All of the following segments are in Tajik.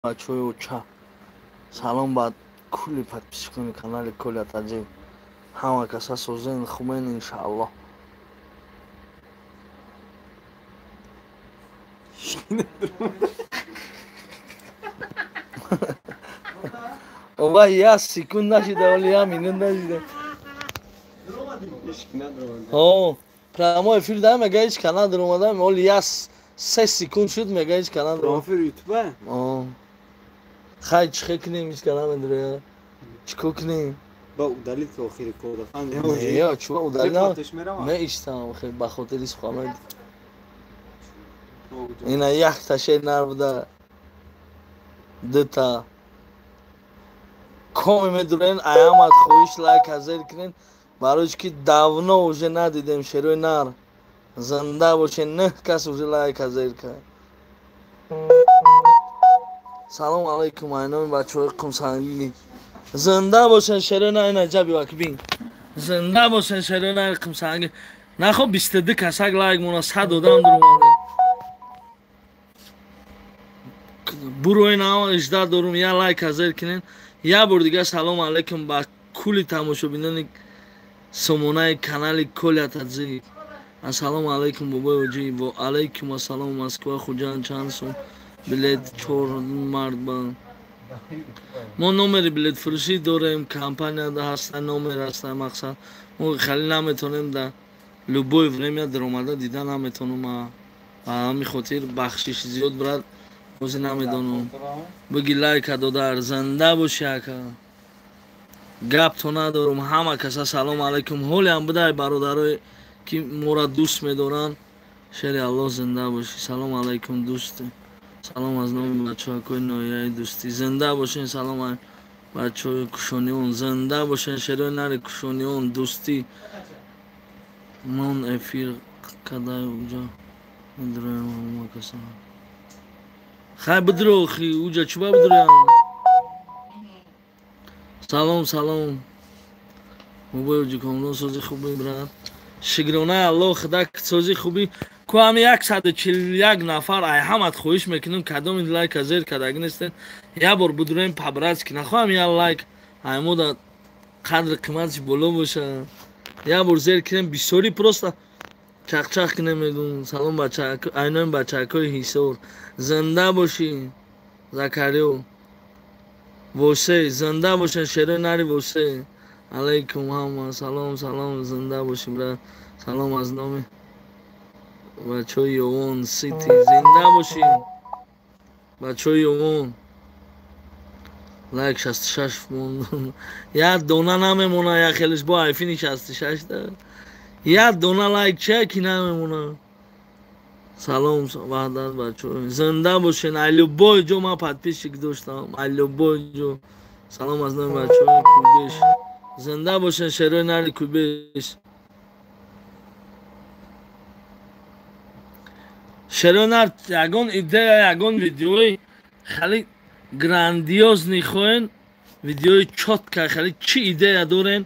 Бачаҳои оча, салом ба кулли подписчикони канали Коля Таҷик. Ҳама каса созен, хубен, иншааллоҳ. Ова як секунд нашида, оли як минут нашида. О, прямой эфир да, мега ҳеч канал даромадам, оли як 3 секунд шуд, мега ҳеч канал даромад. Эфир ютуба? О. Хай, чӣ кунем, ҳеч канал медароя? Чӣ кор кунем? Ба удалить охири кода. Не, чува удалить меиштам, хел ба хотири суханҳои ина якта шер нар буда, дута коми медурен. Аямад хоҳиш, лайка зер кунен, барои ки давно уже надидем шерои нар. Зинда бошен. Нӯҳ кас уже лайка зер кард. Салом алайкум, айноми бачаҳои қумсангӣ. Зинда бошен, шерои нар. Ина ҷаби вакбин. Зинда бошен, шерои нари қумсангӣ. Нахо, 22 касак лайк мона, 100 одам дуромада. Буроин, ама ижда дорум, я лайка зер кунен. Як бор дига салом алайкум ба кулли тамошобинони сомонаи канали Коля Таҷик. Ассалому алайкум, бобои оҷӣ. Ва алайкум ассалом. Москва, Хуҷанд чанд сум билет чор мард? Ба мо номери билетфурӯшӣ дорем, компанияда ҳаста, номер ҳаста. Мақсад, мо хеле наметонем, да любое время даромада дида наметонам. Ба ҳамин хотир бахшиш зиёд, брат, бозе намедонам. Биги лайка додар, зинда боши, ака, гапто надорум. Ҳама каса салом алайкум. Ҳолиам будай, бародарое ки моро дӯст медоранд. Шери Аллоҳ, зинда бошӣ. Салом алайкум, дӯсти. Салом аз номи бачаҳакои ноҳияи Дӯстӣ. Зинда бошен. Салом, бачаҳои Кушониён. Зинда бошен, шерои нари Кушониён, Дӯстӣ. Мон эфир кадай, уҷа медроем ҳама каса. Хай, бидро, охи, уҷа чӣ ба бидроям? Салом, салом, бобои оҷикомрон, сози хуби, брат? Шукронаи Аллоҳ, худо сози хубӣ ку. Ҳами 141 нафар, ай ҳамат хоҳиш мекунем, кадоми лайка зер кардаги нестен, як бор бидроем по-братски. Нахоҳам, як лайк аймода қадри қиматиш боло боша, як бор зер кунем, бисёрӣ просто чақчақ кунем, мегум. Салом, айнои бачакҳои Ҳисор. Зинда бошӣ, Закариё восе. Зинда бошен, шерои нари восе. Алайкум ҳама. Салом, салом, зинда бошӣ, брат. Салом аз номи бачаҳои Ёвон Сити. Зинда бошӣ, бачаҳои Ёвон. Лайк 66 монд, як дона намемона, як хелиш бо айфини 66-та як дона лайк чия ки намемона. Салом, ваҳдат, бачаҳо, зинда бошен. Ай любой ҷо ман подписчик доштам, ай любой ҷо. Салом аз номи бачаҳои Кӯбеш. Зинда бошен, шерои нари Кӯбеш. Шерои нар, ягон идея, ягон видеои хеле грандиозный хоҳен, видеои чётко, хеле чӣ идея дорен,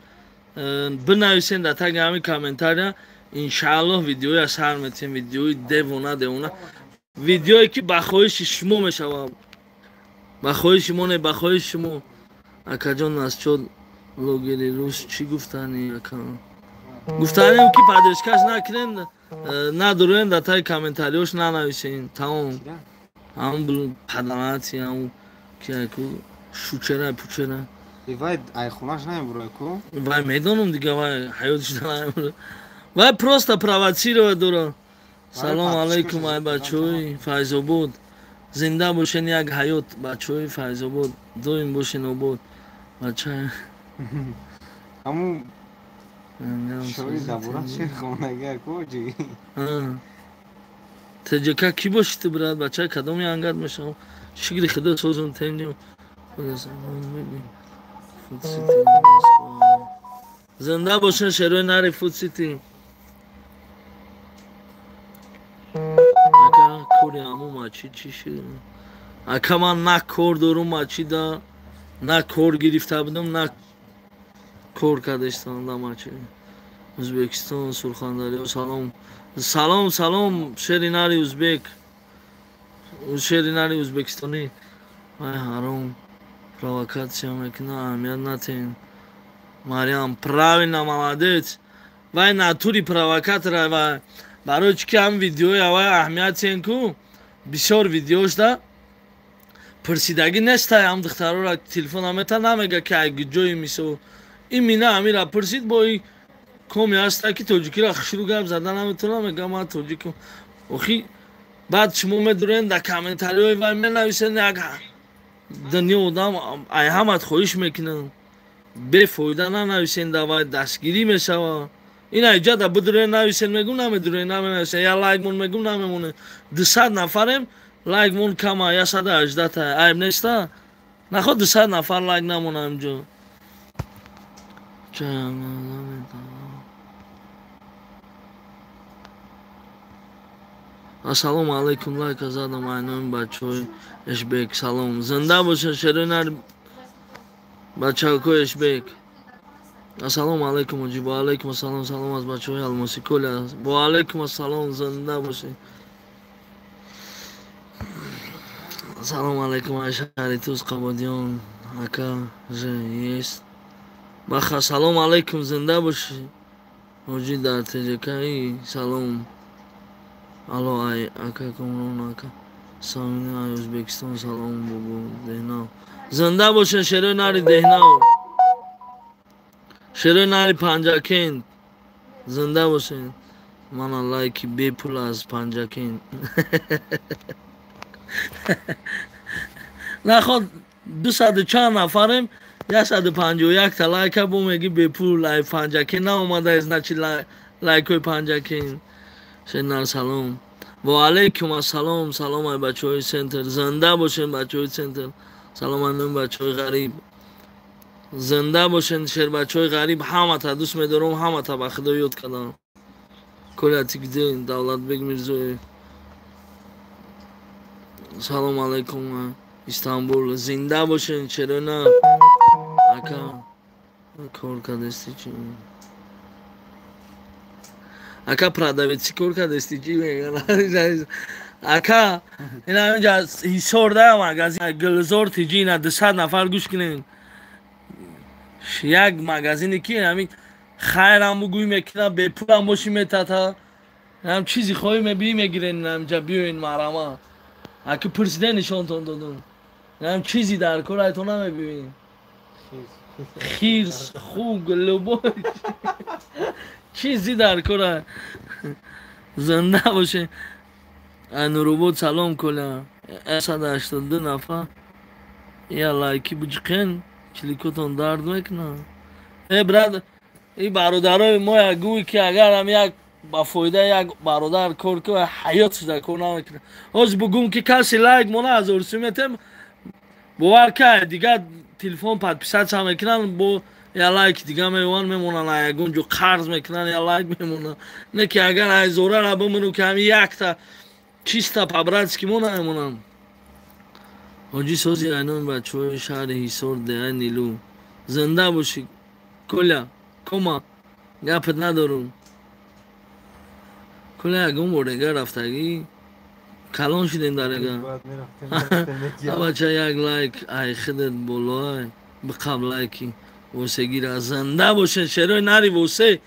бинависен дар таги ҳамин комментария. Иншааллоҳ, видеоя сар метиҳем, видеои девона девона, видеое ки ба хоҳиши шумо мешавад, ба хоҳиши мо не, ба хоҳиши шумо. Акаҷон, насчёт блогери рус чӣ гуфтани, ака? Гуфтанем ки поддержкаш накунем, надуроем, дар таги комментариёш нанависем, тамом. Ҳамн паданати, ҳамн кияку шучера пучера. Вай айхонаш намебура ку? Вай медонам дига, вай ҳаётиш намебура, вай просто провоцировать дора. Салом алайкум, ай бачаҳои Файзобод. Зинда бошен, як ҳаёт, бачаҳои Файзобод. Доим бошен обод, бача. Ҳамун шои забура шерхонага куҷи. ТЖК кӣ боши ту, брат? Бачаи кадоми ангат мешавам? Шукри худо, созум, тенҷум. Зинда бошен, шерои нари Фудсити. Ака, кори ҳамун мачи чӣ шуд? Ака, ман на кор дорум мачида, на кор гирифта будам, на кор кардастам да мачи. Ӯзбекистон, Сурхандарё, салом, салом, салом, шери нари узбек, шери нари ӯзбекистонӣ. Вай ҳаром провокатсия мекунад, аҳамият натиҳен. Мариам, правильно, молодец. Вай натури провокатора ва барои чӣ ки ҳам видеои авай аҳамият тиҳен ку бисёр видеошда пурсидагӣ нестай, ҳам духтарора телефона мета намега ки ай ҷои мисол имина ҳамира пурсид, бо и коми ҳаста ки тоҷикиро хушрӯ гап зада наметавонам, мега ман тоҷикам. Охи баъд шумо медурен дар комментариҳои вай менависен, як дунё одам ай ҳамат хоҳиш мекунам, бефоида нанависен, да вай дастгирӣ мешава. Ина иҷада бидурен нависен, мегум намедурен наменависен, я лайк мон мегум намемонем. 200 нафарем, лайк мон кама, 118 та, айб неста? Наход 200 нафар лайк намонам инҷо. Ассалому алайкум, лайка задам айноми бачаҳои Эшбек, салом. Зинда бошед шерои нар бачаҳои Эшбек. Ассалому алайкум ҳоҷӣ, ва алайкум ассалом, салом аз бачаҳои Алмосӣ Коля. Ва алайкум ассалом, зинда бошед. Салом алайкум ай шаҳри Туз Қабодиён, ака же есть. Баха, салом алайкум, зинда бошед. Ҳоҷӣ дар ТЖК, салом. Алло ай ака Комрон ака. Самина ай Ӯзбекистон, салом бобо Деҳнав. Зинда бошед шерои нари Деҳнав. Шерои нари Панҷакент. Зинда бошед. Мана лайки бепул аз Панҷакент. Наход 200 чанд нафарем, 151 та лайка бо меги бепул ай Панҷакент наомада, значит лайкои Панҷакент. Шенар салом. Ва алайкум ассалом, салом ай бачаҳои центр. Зинда бошед бачаҳои центр. Салом ай номи бачаҳои ғариб. Зинда бошед шербачаҳои ғариб, ҳамата дӯст медорам, ҳамата ба худо ёд кардам. Коля ты где? Давлатбек Мирзоев. Салом алайкум, Истанбул. Зинда бошед шерона ака. Кор кардасти чӣ? Ака продавец кор кардасти чӣ мегӯяд? Ака ина инҷа Ҳисор да магазин Гулзор тиҷи, ина 200 нафар гӯш кунед. Як магазине ки ҳамин хайрам бугӯй мекунад, бепулам бошӣ метата. Ҳам чизи хоҳӣ мебиӣ мегирен, инҷа биёен марама. Аки пурсиде нишонтон додум. Ҳам чизи дар кор айтон намебинед. Хирс, хуг, любой чизи дар кора. Зинда боше. Нуробод салом коля. 182 нафар. Я лайки буҷиқен, чиликотон дард мекунад. Э брат, и бародарои мо як гӯй ки агар ҳам як ба фоида як бародар кор кунад, ҳаётш дар кор намекунад. Ҳозир бугум ки касе лайк мона 1000 сум метем, бовар кай дигар телефон подписаться мекунанд, бо я лайк дига меёванд, мемонанд, ягон ҷо қарз мекунанд, я лайк мемонанд. Не ки агар айзорара бимону ки ҳами якта чиста по-братски мо намемонанд. Ҳоҷӣ сози айноми бачаҳои шаҳри Ҳисор деҳаи Нилу. Зинда бошӣ Коля, кома гапат надорум. Коля ягон бор дега рафтагӣ калон шудем дар эга. Бача як лайк ай худат болоай биқаб лайки восегира. Зинда бошед шерои нари восе.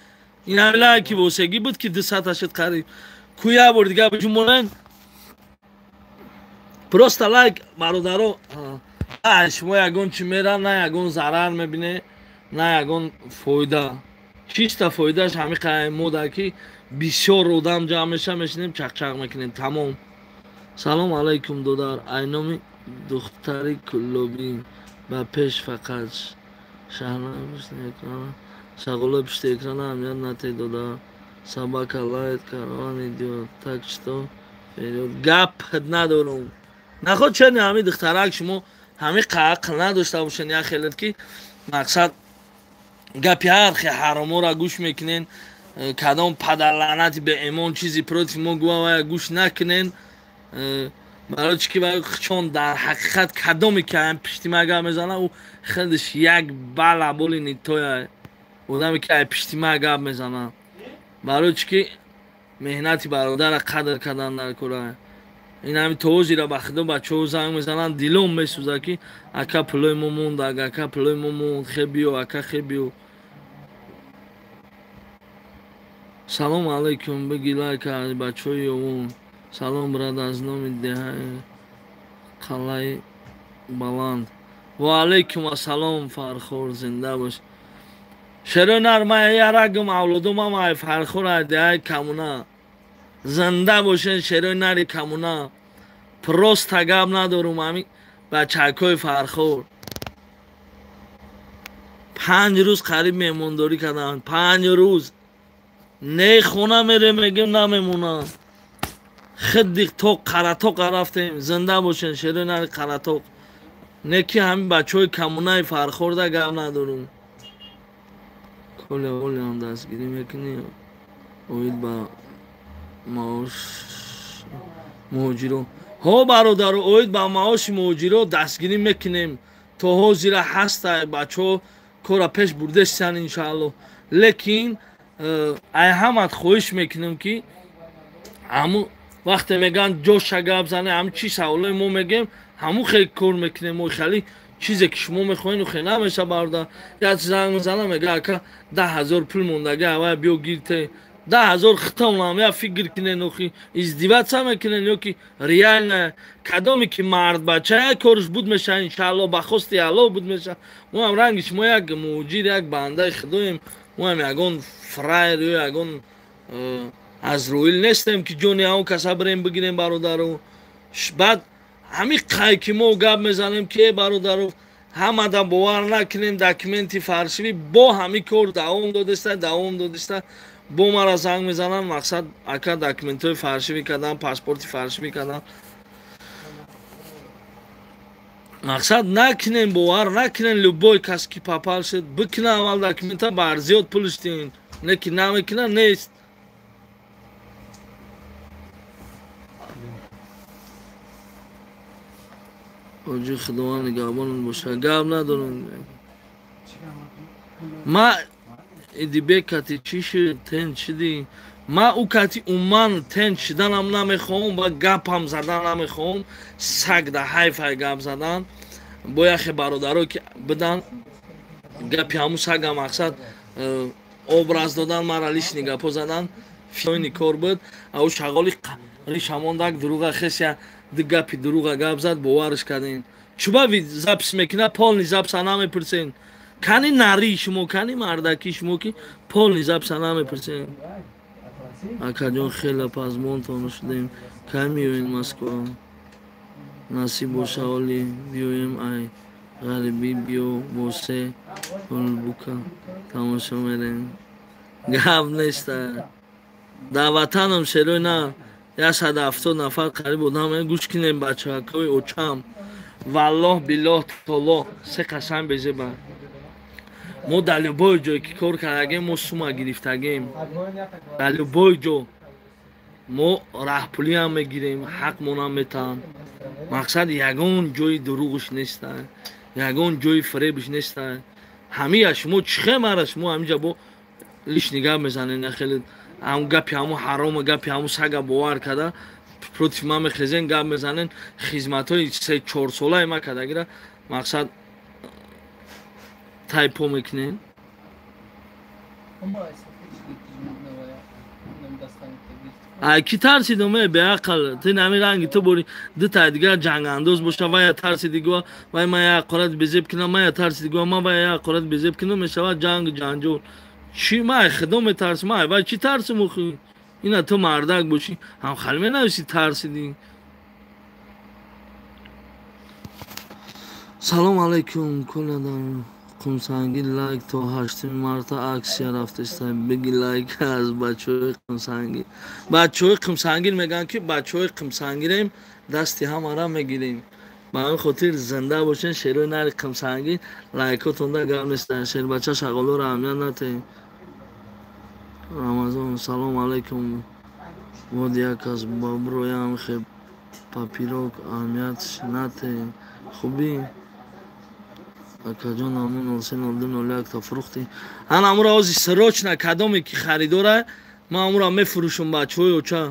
Ин ҳами лайки восегӣ буд ки 200 шуд қариб. Ку як бор дига биҷумонен. Просто лайк бародаро, шумо ягон чӣ мера, на ягон зарар мебине, на ягон фоида. Чиста фоидааш ҳами қай мода ки бисёр одам ҷамъ меша, мешинем чақчақ мекунем, тамом. Салом алайкум додар, айноми духтари куллобӣ ба пеш фақат шаҳна пушти экрана, шағолаи пушти экрана аҳамият натед додар. Собака лает, караван идёт, так что вперёд. Гап надорум. Наход чени ҳами духтарак шумо ҳами ақл надошта бошен, як хелет ки мақсад гапи ҳар хе ҳаромора гӯш мекунен, кадом падарлаънати беэмон чизи против мо гӯва вая гӯш накунен. Барои чӣ ки чон дар ҳақиқат кадоме ки ҳам пишти ма гап мезана, ӯ худаш як бала боли нитоя одаме ки ай пишти ма гап мезана. Барои чӣ ки меҳнати бародара қадр кардан дар кора. Ин ҳами тоозира ба худо бачаҳо занг мезананд, дилом месӯзад ки ака пулои мо монд, ака пулои мо монд, хе биё, ака хе биё. Салом алайкум, биги лайк аз бачаҳои ёвон. Салом брат, аз номи деҳаи Қалъаи Баланд. Ва алайкум ассалом, Фархор, зинда бош. Шерои нар, ман ярагим авлодум ам ай Фархор, ай деҳаи Камуна. Зинда бошен шерои нари Камуна. Просто гап надорум ами бачакҳои Фархор. 5 рӯз қариб меҳмондорӣ кардам. 5 рӯз. Не хона мерем, мегем намемонам. Хидди то Қаратоқ рафтем. Зинда бошен шерои нари Қаратоқ. Не ки ҳамин бачаҳои Камунаи Фархорда гап надорум. Коля олиам дастгирӣ мекунӣ оид ба маош муҳоҷиро. Ҳо бародаро, оид ба маоши муҳоҷиро дастгирӣ мекунем. То ҳозира ҳаста бачаҳо кора пеш бурдестиян иншаалло. Лекин ай ҳамат хоҳиш мекунем ки ҳамун вақте мегӯянд ҷоша гап зане, ҳамин чи саволои мо мегӯем, ҳамун хел кор мекунем. Мо хеле чизе ки шумо мехоҳед, хел намеша бародар. Як занг мезанам, мега ака 10 000 пул мондаги, авай биё гирте. 10 000 хитонам, я фикр кунен, охи издеваться мекунен ё ки реально кадоме ки мард бача як корш буд меша иншаалло, ба хости Аллоҳ буд меша. Мо ҳам ранги шумо як муҳоҷир, як бандаи худоем. Мо ҳам ягон фраер ё ягон азроил нестем ки ҷони ҳамон каса бирем бигирем бародаро. Баъд ҳамин қай ки мо гап мезанем ки э бародаро, ҳамада бовар накунем, документи фаршивӣ бо ҳамин кор давом додеста, давом додеста. Бо мара занг мезананд, мақсад ака документҳои фаршивӣ кардан, паспорти фаршивӣ кардан. Мақсад накунем, бовар накунем, любой кас ки попал шуд, бикуна аввал документа, бар зиёд пулш диҳем. Не ки намекуна, нест. Оҷи Худованд нигаҳбонат бошад. Гап надорам. Ма Идибек кати чӣ шуд? Тен шудӣ? Ма ӯ кати умуман тен шиданам намехоҳам ва гапам задан намехоҳам. Саг да ҳайфай гап задан. Бо яхе бародаро ки бидан гапи ҳамун сага мақсад образ додан, мара лишний гапо задан. Фиёни кор буд. А ӯ шағоли ришамондак дурӯға хеся ду гапи дурӯға гап зад, боварш кардем. Чуба запис мекуна, полный записа намепурсен. Кани нари шумо, кани мардаки шумо ки полный записа намепурсен. Акаҷон, хеле пазмонтон шудем. Кай меоем Москва? Насиб боша, оли биёем. Ай ғарибӣ биё босе ҳулбука тамошо мерем. Гап неста. Дар ватанам шерои на 170 нафар қариб одам гӯш кунем бачаҳакҳои очам. Валлоҳ биллоҳ толлоҳ се қасам безеба. Мо дар любой ҷое ки кор кардагем, мо сума гирифтагем. Дар любой ҷо мо раҳпулиам мегирем, ҳақмонам метаҳанд. Мақсад ягон ҷои дурӯғш неста, ягон ҷои фиребш неста. Ҳамия шумо чӣ хел мара шумо ҳаминҷа бо лишний гап мезанед, хеле ҳам гапи ҳамун ҳарома, гапи ҳамун сага бовар карда против ман мехезен, гап мезанен. Хизматҳои 3-4 солаи ма кардагира мақсад тайпо мекунем. Ай ки тарсидум, э беақл, ту нами ранги ту бори дутай дигар ҷангандоз боша, вая тарсиди гуа, вай ма як ҳақорат безеб кунам, мая тарсиди гуа, ма вая як ҳақорат безеб кунам, мешавад ҷангу ҷанҷол. Чӣ ма ай худо метарсим, ай вай чӣ тарсим охи? Ина ту мардак бошӣ, ҳам хали менависи тарсидӣ. Салом алайкум, коля дар Қумсангӣ лайк то 8 марта аксия рафтеста. Биги лайк аз бачаҳои Қумсангӣ. Бачаҳои Қумсангӣ мегӯянд ки бачаҳои Қумсангирем, дасти ҳамара мегирем. Ба ҳамин хотир зинда бошен шерои нари Қумсангӣ. Лайкотонда гап неста. Шербача шағолоро аҳамият натеҳем. Рамазон, салом алайкум. Вот як аз боброям хе папирок аҳамият натеҳем. Хубӣ? Акаҷон, ҳамун 030201 та фурӯхтӣ. Ан ҳамура ҳози срочно кадоме ки харидора, ман ҳамура мефурӯшам бачаҳои оча.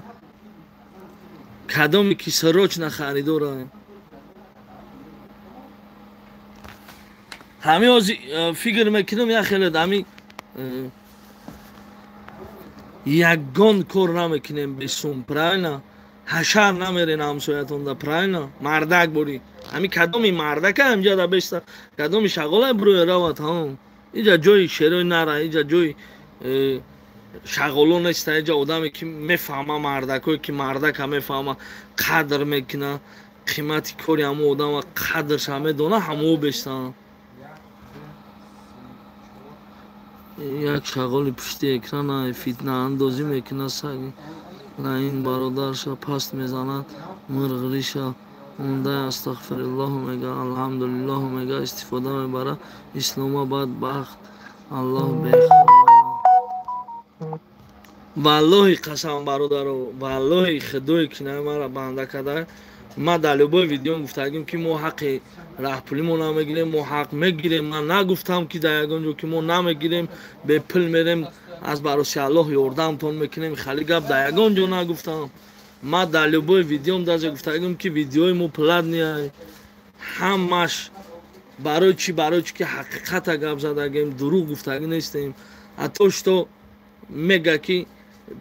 Кадоме ки срочно харидора. Ҳами ҳози фикр мекунам, як хеле ҳами ягон кор намекунем бесум, правильно? Ҳашар намерен ҳамсоятонда, правильно? Мардак борӣ. Ҳами кадоми мардака ҳамҷа да беста, кадоми шағола бирӯя рава, тамом. Иҷа ҷои шерои нара, иҷа ҷои шағоло неста, иҷа одаме ки мефаҳма, мардакое ки мардака мефаҳма, қадр мекуна, қимати кори ҳамо одама қадрша медона, ҳамо бестан. Як шағоли пушти экрана фитнаандозӣ мекунад, саги лаин бародарша паст мезанад, мирғриша ондай астағфируллоҳ мега, алҳамдулиллоҳ мега, истифода мебара. Ислома бадбахт, Аллоҳ бехабар. Валлоҳи қасам бародаро, валлоҳи худое ки на мара банда карда, ма дар любой видеом гуфтагим ки мо ҳаққи раҳпулимо намегирем, мо ҳақ мегирем. Ман нагуфтам ки дар ягон ҷо ки мо намегирем, бепул мерем, аз бароси Аллоҳ ёрдамтон мекунем. Хали гап дар ягон ҷо нагуфтам. Ма дар любой видеом даже гуфтагим ки видеои мо платный, ҳамаш барои чӣ? Барои чӣ ки ҳақиқата гап задагем, дурӯғ гуфтагӣ нестем. А то что мега ки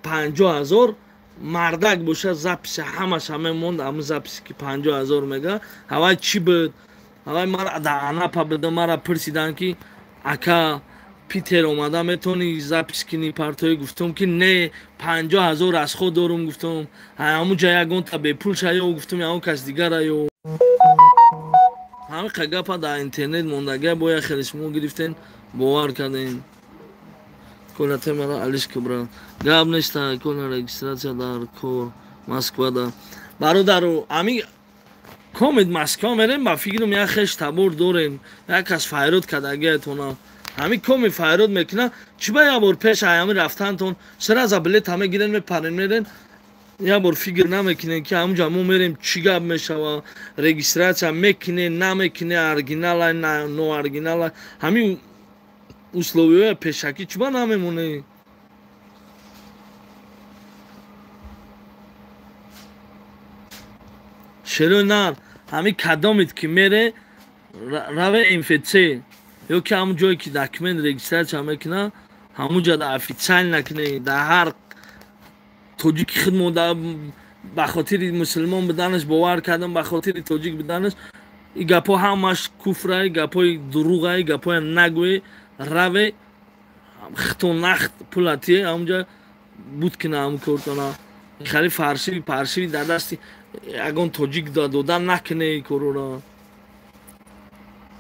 50 000 мардак боша, записи ҳамаша мемонд, ҳамн записи ки 50 000 мега. Ҳавай чӣ буд? Ҳавай мара дар Анапа буда, мара пурсиданд ки ака Питер омада метавонӣ запис кунӣ партоӣ? Гуфтам ки не, 50 000 расход дорум, гуфтам. Ҳамун ҷа ягонта бепул ша ё гуфтам, ягон кас дигара ё. Ҳамин гапа дар интернет мондагия, бояд хеле шумо гирифтен, бовар кардем. Коля темара алиш кибра. Гап неста, коля регистрация дар кор Москвада. Бародару, ами комед Москва мерем, ба фикрам як хеш табор дорем, як кас файрод кардагиятона. Ҳами коми файрод мекуна, чӣ ба як бор пеш ҳами рафтантон сразу билет ҳаме гирен, мепарен, мерен. Як бор фикр намекунем ки ҳамунҷа мо мерем, чӣ гап мешава, регистрация мекуне, намекуне, оригинала, нооригинала. Ҳамин условиҳоя пешакӣ чӣ ба намемонем? Шерои нар, ҳамин кадомед ки мере, раве МФЦ ё ки ҳамун ҷое ки документ регистрация мекуна, ҳамун ҷа да официально куне. Дар ҳар тоҷики худ мо ба хотири мусулмон буданаш бовар кардам, ба хотири тоҷик буданаш. И гапҳо ҳамаш куфра, гапҳои дурӯға, гапҳоя нагӯе. Раве хто нахт пула тие, ҳамунҷа буд куна ҳамун кортона. Хали фаршиви паршиви дар дасти ягон тоҷик дода накуне и корора.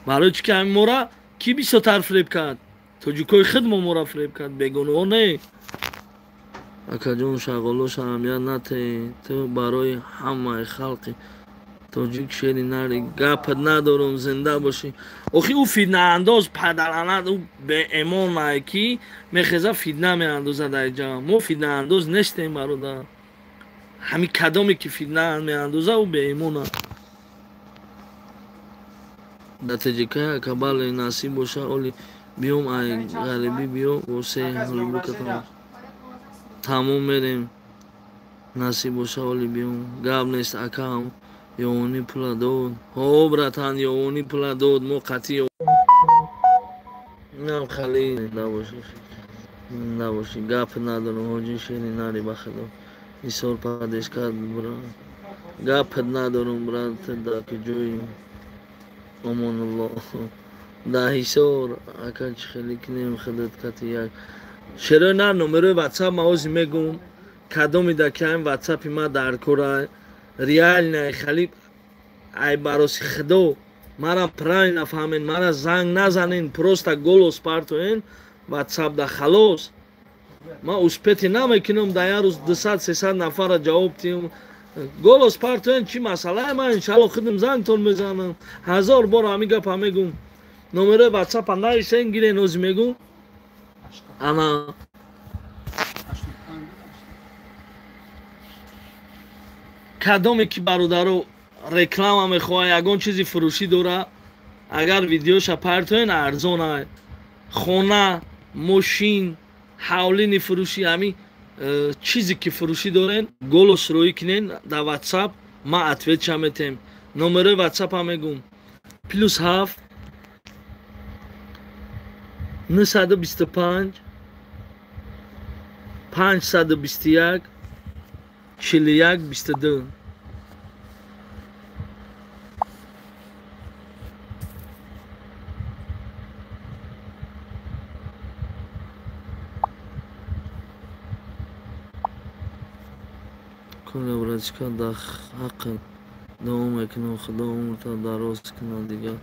Барои чӣ ки ҳамин мора ки бисёртар фиреб кард? Тоҷикои худ мо мора фиреб кард, бегонаҳо не. Акаҷон, шағолош аҳамият натеҳ, ту барои ҳамаи халқи тоҷик шери нари. Гапат надорум, зинда бошӣ. Охи ӯ фитнаандоз падаранад, ӯ беэмонае ки мехеза фитна меандозад дар ҷа. Мо фитнаандоз нестем, бародар. Ҳамин кадоме ки фитна меандоза, ӯ беэмона. Дар ТҶК ака, бале, насиб боша, оли биём, ай ғарибӣ биё, восе ҳулбукатон тамом мерем. Насиб боша, оли биём. Гап нест, акам ёвонӣ пула дод. Ҳо, братан, ёвонӣ пула дод, мо қатъи нам хали. Набошӣ, набошӣ, гап надорам, ҳоҷи шери нари, ба худо. Исор падешкат, бра. Гап надорам, брат, дар куҷои? Амонуллоҳ. Дар Ҳисор, ака, чӣ хеле кунем худат кати як. Шерои нар, номерои ватсап ма ҳозир мегӯм. Кадоми да ки ҳамин ватсапи ма дар кора, реально хали ай бароси худо мара правильно фаҳмен, мара занг назанен, просто голос партоен ватсап да, халос. Ма успеть намекунам дар як рӯз 200-300 нафарра ҷавоб диҳам. Голос партоен, чӣ масъалае, ман иншалло худам зангтон мезанам. Ҳазор бор ҳамин гапа мегӯм. Номерои ватсапа нависен, гирен, ҳозир мегӯм. Ана кадоме ки бародаро реклама мехоҳад, ягон чизи фурӯшӣ дора, агар видеоша партоен, арзона. Хона, мошин, ҳавлини фурӯшӣ, ҳамин. Чизе ки фурӯшӣ дорен, голос рӯӣ кунен дар WhatsApp, ман ответша метем. Номерои WhatsApp-а мегум: +7 925 521 41 22. Коля братишка, дар ҳаққат дуо мекунам, Худо умрта дароз кунад, дигар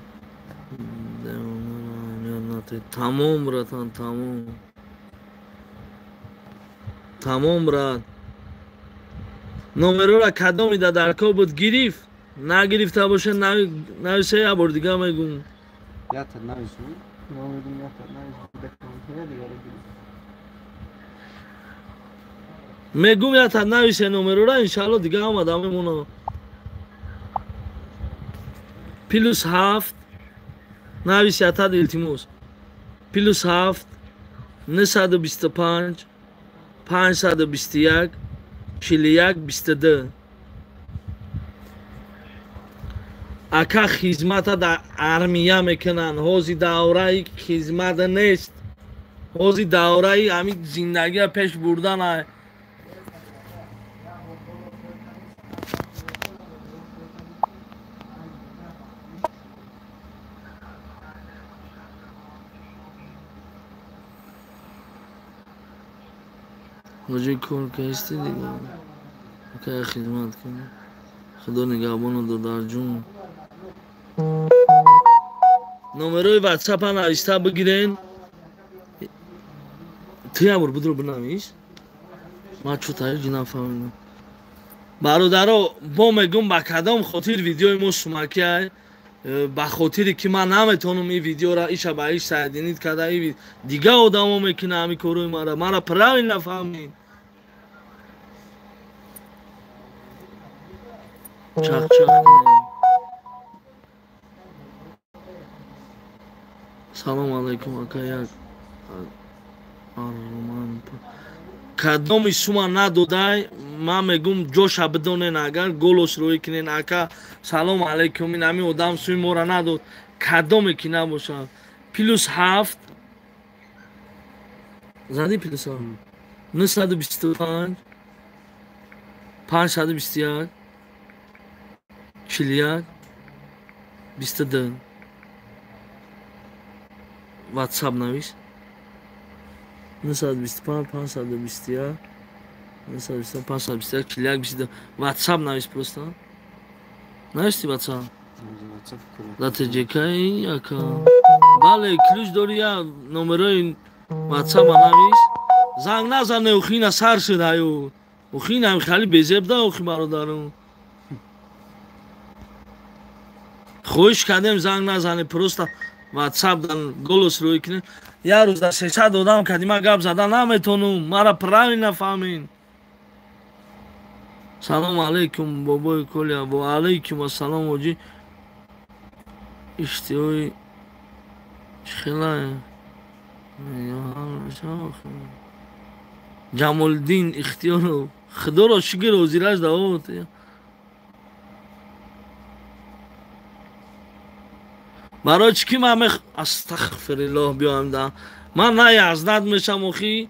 тамом, братан, тамом, тамом, брат. Номерора кадоми да даркор буд гирифт, нагирифта боша нависа, як бор дига мегум. Мегум, ята нависе номерора, иншалло дига омада мемона. +7 навис, ятад, илтимос: +7 925 521 41 22. Ака, хизмата дар армия мекунанд, ҳози давраи хизмат нест, ҳози давраи ҳамин зиндагия пеш бурдан. Ҳоҷи, кор касти дига, ака, хизмат кунӣ. Худо нигаҳбону, додарҷун. Номерои ватсапа нависта бигирен. Ту як бор будро бинавис, ман чӯта ҳеҷ нафаҳмидам. Бародаро, бо мегум, ба кадом хотир видеои мо сумакиай? Ба хотире ки ман наметавонам ин видеора иша ба иш соединить карда, дига одамо мекунад ҳамин корои мара. Мара правильно фаҳмид. Чақ-чақ кунем. Салом алайкум, ака, як арман кадоми сума надодай, ман мегум, ҷоша бидонен, агар голос рӯӣ кунен: ака, салом алайкум, ин ҳамин одам суи мора надод. Кадоме ки набошад, +7 зади, +7 925 521 41 22 WhatsApp навис. 925 521 925 521 41 22 WhatsApp навис, просто нависти WhatsApp. Да ТЖК ака, бале, ключ дори, я номерои WhatsApp навис. Занг назане, охина сар шуд, аю охина хали безеб да. Охи, бародарум, хоҳиш кардем, занг назане, просто WhatsApp дан голос рӯй кунем. Як рӯз дар 300 одам кади ман гап зада наметонум, мара правильно фаҳмин. Салом алейкум, бобои Коля. Ва алейкум ассалом, ҳоҷӣ. Иштиҳои чихелае? Ҷамолиддин Ихтиёров, худоро шукр, ҳозираш давот. Барои чӣ ки ман астағфириллоҳ, биёам да ман на язнат мешам, охи,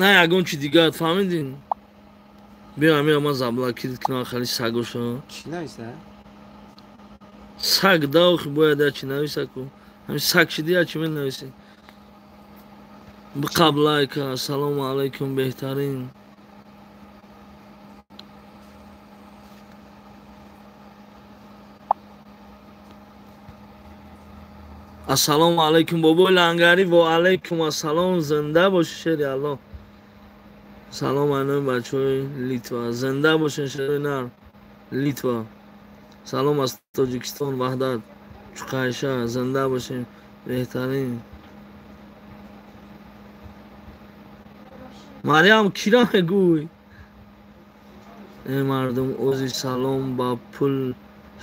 на ягон чи дигар, фаҳмидин? Биё, амира ман заблокировать кунам, хали сагоша. Чӣ нависа? Саг да, охи, бояд я чи нависа ку, ҳамин саг шиди, я чи менависи? Биқаб лайка. Ассалому алайкум, беҳтарин. Ассалому алайкум, бобои Лангарӣ. Ва алайкум ассалом, зинда боши, шери Аллоҳ. Салом айнои бачаҳои Литва, зинда бошен, шери нар Литва. Салом аз Тоҷикистон, Ваҳдат Чуқайша, зинда бошем, беҳтарин. Марьям, кира мегӯй? Э мардум, ози салом ба пул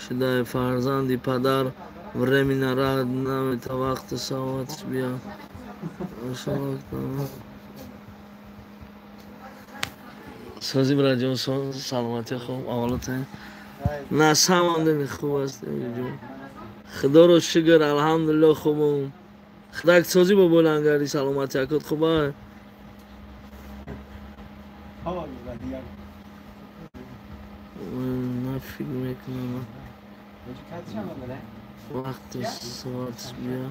шудай, фарзанди падар временно рад намета, вақти саватш бия. Сози браҷон, саломатӣ хуб, аввалата. На самом деле хуб аст. Худоро шукр, алҳамдулиллоҳ хубам. Худак сози бобои лангари, саломатӣ акот хуб аст. На фикр мекунам. Вақти соат бия.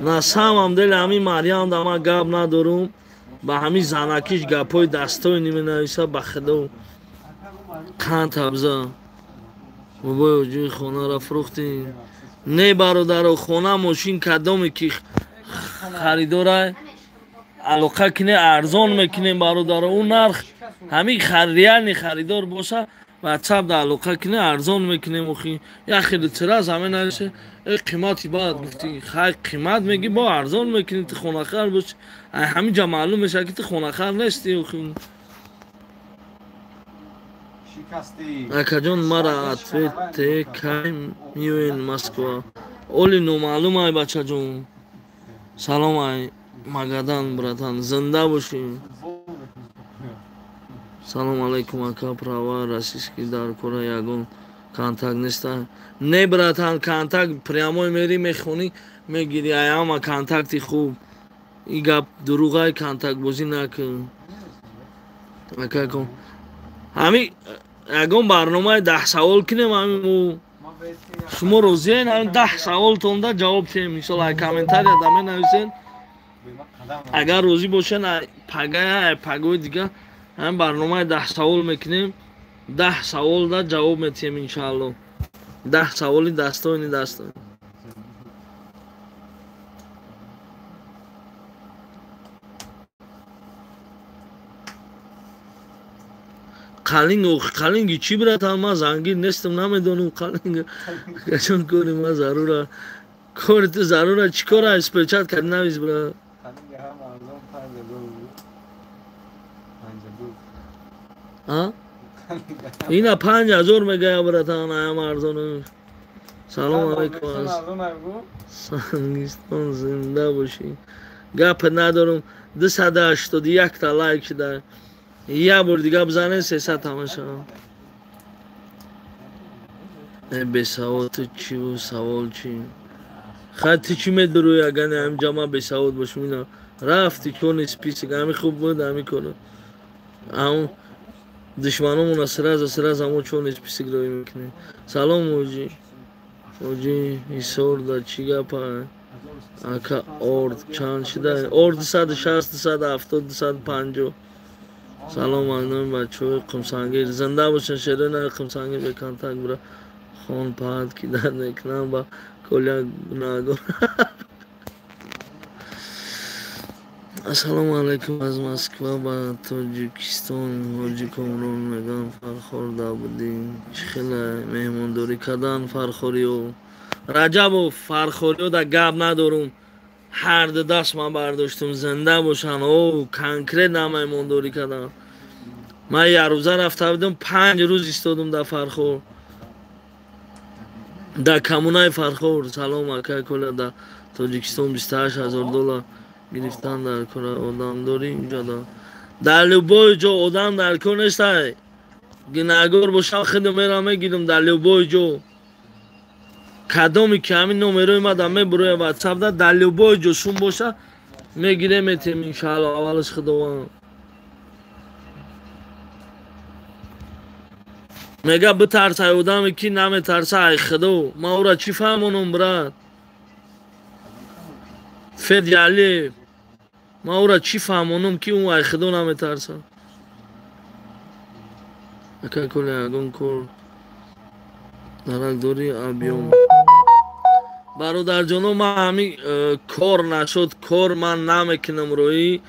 На самом деле ҳамин Марьям да ман гап надорум, ба ҳамин занакиш гапҳои дастои неменависа, ба худо қанд абза. Бобои оҷои хонаро фурӯхтем. Не бародаро, хона мошин кадоме ки харидорай алоқа кине, арзон мекунем бародаро. Ӯ нарх ҳамин реальный харидор боша, ватсап да алоқа кине, арзон мекунем. Охи як хеле тира замин нависе, э қимати баъд гуфти, хай қимат меги, бо арзон мекунӣ, ту хонахар бош. Ай ҳамин ҷа маълум мешавад ки ту хонахар нести. Охи акаҷон, мара ответ те, кай миёен Москва? Оли номаълум ай бачаҷон. Салом ай Магадан, братан, зинда бошӣ. Салом алейкум ака, права российский дар кора ягон контакт неста? Не братан, контакт прямой мери, мехонӣ, мегири, ай ҳама контакти хуб. И гап дуруғай, контактбозӣ накун. Ака кун. Ҳами ягон барномаи 10 савол кунем, ҳами мо шумо розиен, ҳами 10 саволтонда ҷавоб диҳем. Иншолло ай комментария да менависен. Агар розӣ бошен, пагая ай пагои дига ҳамин барномаи 10 савол мекунем, 10 саволда ҷавоб метиҳем иншаалло. 10 саволи дастоини дастоин. Қалинг, охи қалинги чӣ братан, ман зангир нестам, намедонам қалинг. Качон кори ман зарура. Кори ту зарура, чӣ кора спечат кард навис бра. А? Ина 5000 мегая братан, аям арзон. Салом алейкум аз Сангистон, зинда бошӣ. Гап надорум, 281 та лайк шуда. Я бор дига бизанед, 300 тамошо. Э бесавод ту чӣ савол чӣ? Хай ту чӣ медурӯи, агар не ҳамин ҷа ман бесавод бошам? Ина рафти кони список, ҳамин хуб буд, ҳамин коро. Ҳамон душманомона сразу сразу ҳамон чони список роӣ мекунем. Салом оҷи. Оҷи Ҳисор да чӣ гапа? Ака орд чанд шуда? Орд 260, 270, 250. Салом алейкум бачаҳои Қумсангир. Зинда бошен шерои Қумсангир, бе контакт бира. Хон пад ки дар мекунам ба коля гунаҳгор. Ассалому алайкум аз Москва ба Тоҷикистон. Ҳоҷи Комрон мегӯям, Фархор да будӣ. Чӣ хеле меҳмондорӣ кардан фархориё. Раҷабов, фархориё да гап надорум. Ҳар ду даст ман бардоштум, зинда бошанд. О, конкретно меҳмондорӣ кардам. Ман як рӯза рафта будам, 5 рӯз истодум дар Фархор. Дар коммунаи Фархор. Салом ака Коля, дар Тоҷикистон 28000 доллар гирифтан дар кора одам дорӣ инҷа да. Дар любой ҷо одам дар кор нестай. Гунаҳгор бошам, худам мерам мегирам дар любой ҷо. Кадоме ки ҳамин номерои ма да мебуроя ватсап да, дар любой ҷо шум боша, мегирем метем иншаалло, аввалаш Худованд. Мега битарс ай одаме ки наметарса ай Худо. Ман ӯра чӣ фаҳмонам, брат? Федя Алиев. Ман ӯра чӣ фаҳмонам ки ӯ ай Худо наметарса? Ака Коля, ягон кор дарак дорӣ абём? Бародарҷоно, ман ҳамин кор нашуд, кор ман намекунам роӣ,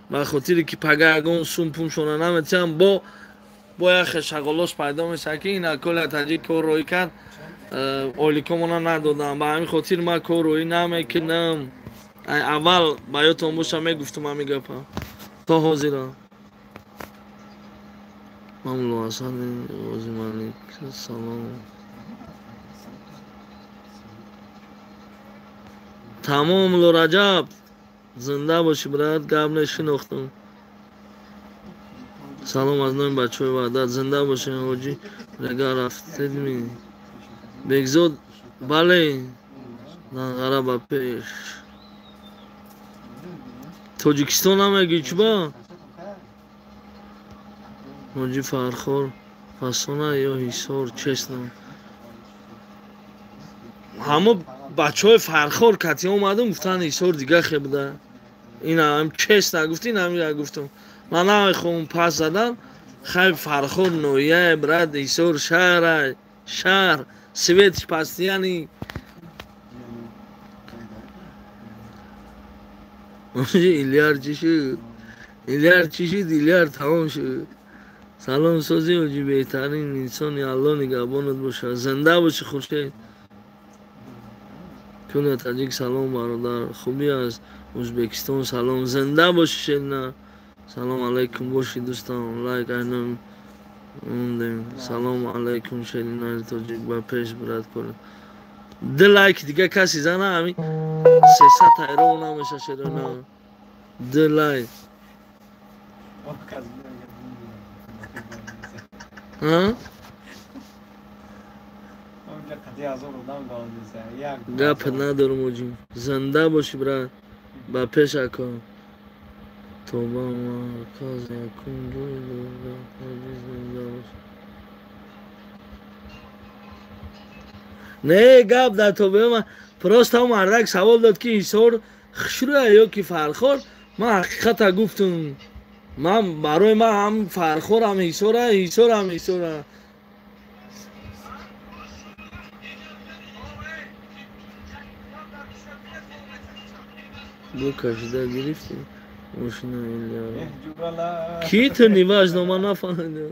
ба хотире ки пага ягон сум пумшона наметиҳам, бо як хел шағолош пайдо мешавад ки ина Коля таҷик кор роӣ кард, ойликомона надодам. Ба ҳамин хотир ман кор роӣ намекунам. Аввал ба ёдтон боша мегуфтум ҳамин гапа то ҳозира. Мамлу Ҳасан Ғозималик салом. Тамом Мулло Раҷаб, зинда бошӣ брат, гап нешинохтам. Салом аз номи бачаҳои Ваҳдат, зинда бошед ҳоҷӣ. Рега рафтедми? Бекзод, бале, Данғара ба пеш. Тоҷикистон намегӯӣ чӣ ба? Ҳоҷӣ Фархор фасона ё Ҳисор, честно. Ҳамо бачаҳои Фархор кати омадам, гуфтанд Ҳисор дига хе буда. Ина честно гуфти, ин ҳамира гуфтам. Ман намехоҳам пас задан. Хай Фархор ноҳияе, брат, Ҳисор шаҳра, шаҳр, светш пастияни. Ильяр чӣ шуд? Ильяр чӣ шуд? Ильяр тамом шуд. Салом сози ҳоҷӣ, беҳтарин инсони, Аллоҳ нигаҳбонат бошад. Зинда бошӣ Хуршед. Куна таҷик салом бародар, хубӣ аз Ӯзбекистон салом. Зинда бошӣ Шерина. Салом алайкум бошӣ дӯстам. Лайк айнам мондем. Салом алайкум Шерина тоҷик, ба пеш брат кор. Ду лайк дига каси зана, ҳамин 300 тайро намеша Шерина. Ду лайк. Гап надорам оҷӣ. Зинда бошӣ брат, ба пеш ако. Тоба марказ якум ҷой ҳоҷӣ, зинда бош. Не, гап дар тобе ма просто мардак савол дод ки Ҳисор хушрӯя ё ки Фархор. Ман ҳақиқата гуфтам. Ман барои ман ҳам Фархор ҳам Ҳисора, Ҳисор ҳам Ҳисора. Бу кашида гирифтӣ мошина Ильяро. Ки ту неважно, ман нафаҳмидам.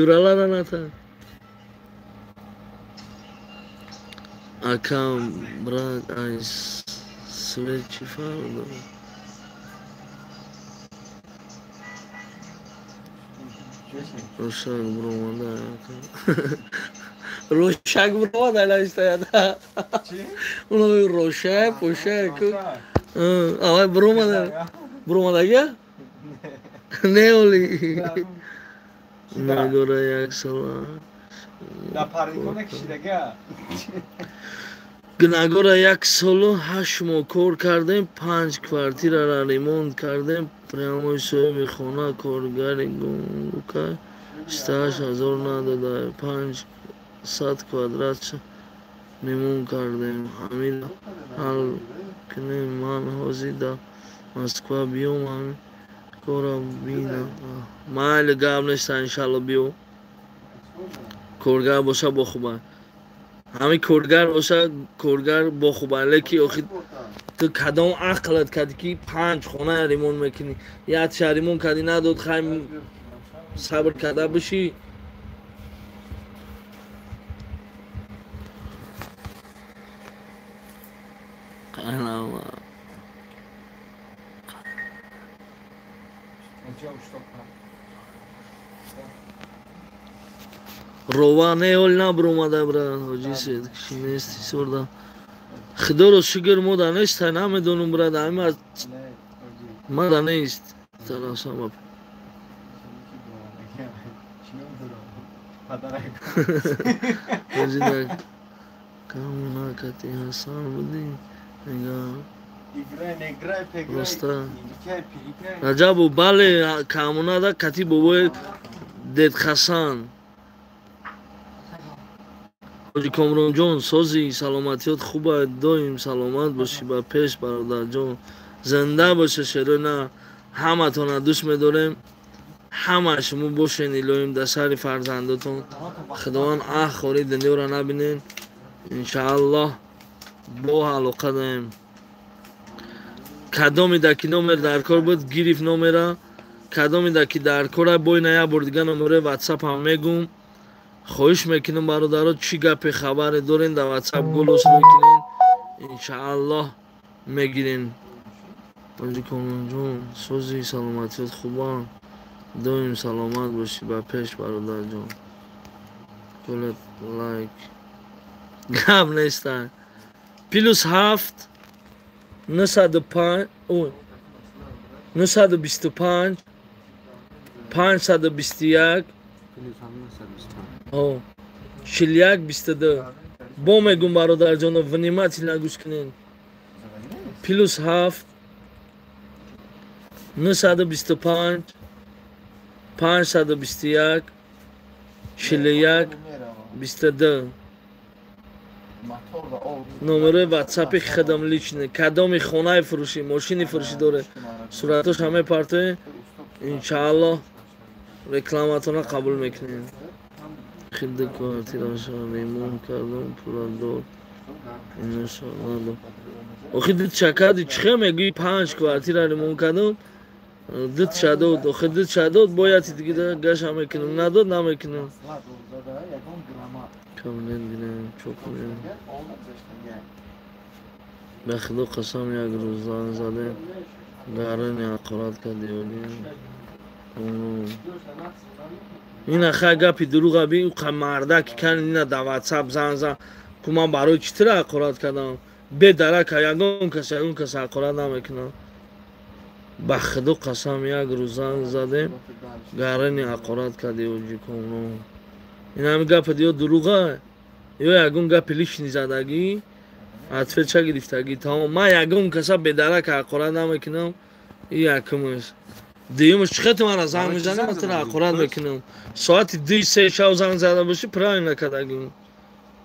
Юралара ната. Акам брат, ай свет чӣ фарқ дорад? Рошак буромада ака. Рошак буромада лаштаяда. Уно рошак, пошак. Авай буромада. Буромадага? Не оли. Нагора як сола. Да парикона кишидага. Гунагора як солу 8 моҳ кор кардем, 5 квартираро ремонт кардем. Прямой соҳиби хона коргари гумрука 28 ҳазор надода, 500 квадрат ремонт кардем. Ҳамин ҳал кунем, ман ҳозир дар Москва биём, ҳамин кора бинам. Майли, гап неста, иншалло биё. Коргар боша бохуба. Ҳамин коргар боша, коргар бохуба. Леки охи ту кадом ақлат кардӣ ки 5 хона ремонт мекунӣ? Якша ремонт кардӣ надод, хай сабр карда бишӣ. Рова не ол набуромада бра ҳоҷӣ сед киши нест Ҳисорда. Худоро шукр мода нест, намедонам брат, ҳама мада нест. Тарасам. Ҳоҷӣ дар камона кати Ҳасан будӣ роста. Раҷабу бале, камонада кати бобои дед Хасан. Ҳоҷи Комронҷон, сози саломатиёт хуба, доим саломат бошӣ, ба пеш бародарҷон. Зинда боша Шерона, ҳаматона дӯст медорем. Ҳама шумо бошен илоҳим дар сари фарзандотон. Худованд аҳ хори дунёро набинен. Иншааллоҳ бо алоқа даем. Кадоме дар ки номер дар кор буд, гирифт номера. Кадоме дар ки дар кора, бой на як бор дига номерои ватсап ҳам мегум. Хоҳиш мекунам бародаро, чӣ гапе хабаре дорен дар ватсап голос мекунен, иншааллоҳ мегирен. Ҳоҷи Комронҷон, сози саломатиёт хубанд. Доим саломат бошӣ, ба пеш, бародарҷон. Кулат лайк. Гап неста. +7 905 925 521 41 22. Бо мегум, бародарҷоно, внимательно гӯш кунед. +7 925 521 41 22. Номерои ватсапи худам личный. Кадоми хонаи фурӯшӣ, мошини фурӯшӣ доред, суратош ҳамаи партои, иншааллоҳ рекламатона қабул мекунем. Хидда квартираша ремонт кардам, пула дод. Иншааллоҳ. Охи дитша кади чӣ хел мегӯӣ 5 квартира ремонт кардам, дитша дод. Охи дитша дод, бояд дига гаша мекунам, надод намекунам. Кабинет гирем, чо кунем. Ба худо қасам, як рӯз занг задем, гарани ҳақорат кардӣ. Ина хай гапи дурӯға би, ӯ мардаки кани ина да ватсап занг зад, ку ман барои чӣ тира ҳақорат кардам? Бедарака ягон кас ягон кас ҳақорат намекунам. Ба худо қасам, як рӯз занг задем, гарани ҳақорат кардӣ оҷи Комрон. Ин ҳами гапа ё дурӯға, ё ягон гапи лишний задагӣ, ответша гирифтагӣ. Тамом, ман ягон каса бедарака ҳақорат намекунам. И якумаш. Дуюмаш, чӣ хел ту мара занг мезанӣ, ман туро ҳақорат мекунам. Соати 2-3 шав занг зада бошӣ, правильно кардагӣ.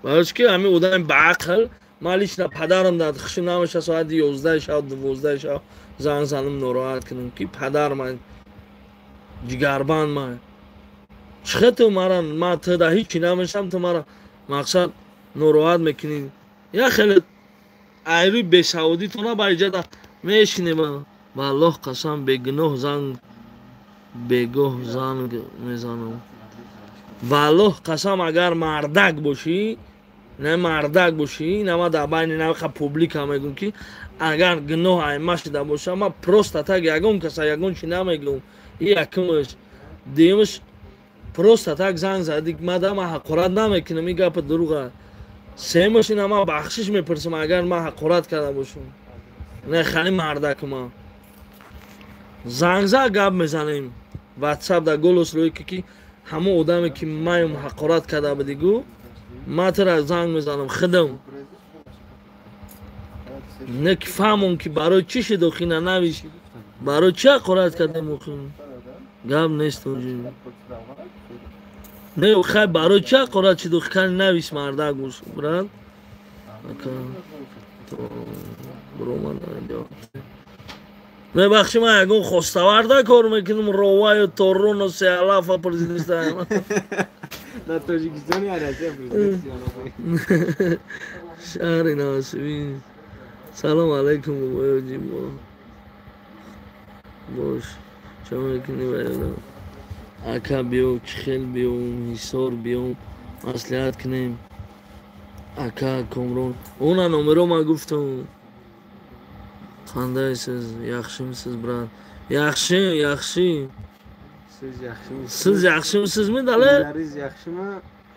Барои чӣ ки ҳамин одами баақл, ман лично падарам дар хушим намеша соати 11 шав, 12 шав занг занам, нороҳат кунам, ки падар ман, ҷигарбанд ман. Чӣ хел ту мара, ман туда ҳичи намешам, ту мара мақсад нороҳат мекунӣ. Я хеле айрӯи бесаводитона ба иҷада мешинем. Ба Аллоҳ қасам, бегуноҳ занг, бегоҳ занг мезанам. Ба Аллоҳ қасам, агар мардак бошӣ, не мардак бошӣ, на ман дар байни навқа публика мегӯм, ки агар гуноҳ айма шуда боша, ман просто так ягон каса ягон чи намегӯм. И якумаш. Дуюмаш, просто так занг задӣ, мада ман ҳақорат намекунам, ин гапа дурӯға. Сеюмаш, ина ман бахшиш мепурсам, агар ман ҳақорат карда бошам. Не хали мардакума. Занг зад, гап мезанем. Ватсап дар голос рӯй ки ҳамон одаме ки маем ҳақорат карда будӣ, гӯ ман тура занг мезанам худам. Не ки фаҳмон ки барои чӣ шуд, охи на навиш, барои чӣ ҳақорат кардем охи. Гап нест оҷи. Не, хай барои чӣ ҳақорат шуд, охи кани навис, мардак бош, брат. Ака то буромада ҷавоб. Мебахши, ман ягон хоставарда кор мекунам, роваю торрону сеалафа президентаем. Дар Тоҷикистони Россия президент. Шаҳри Новосибирск. Салом алайкум, бобои оҷи. Бош, чо мекунӣ ба ёдам? Ака биё, чӣ хел биём, Ҳисор биём, маслиҳат кунем. Ака Комрон, она номеро ман гуфтам. Қандайсиз, yaxshimisiz, брат? Yaxshi, yaxshi. Siz yaxshimisiz? Siz yaxshimisizmi, dala? Uylaringiz yaxshimi?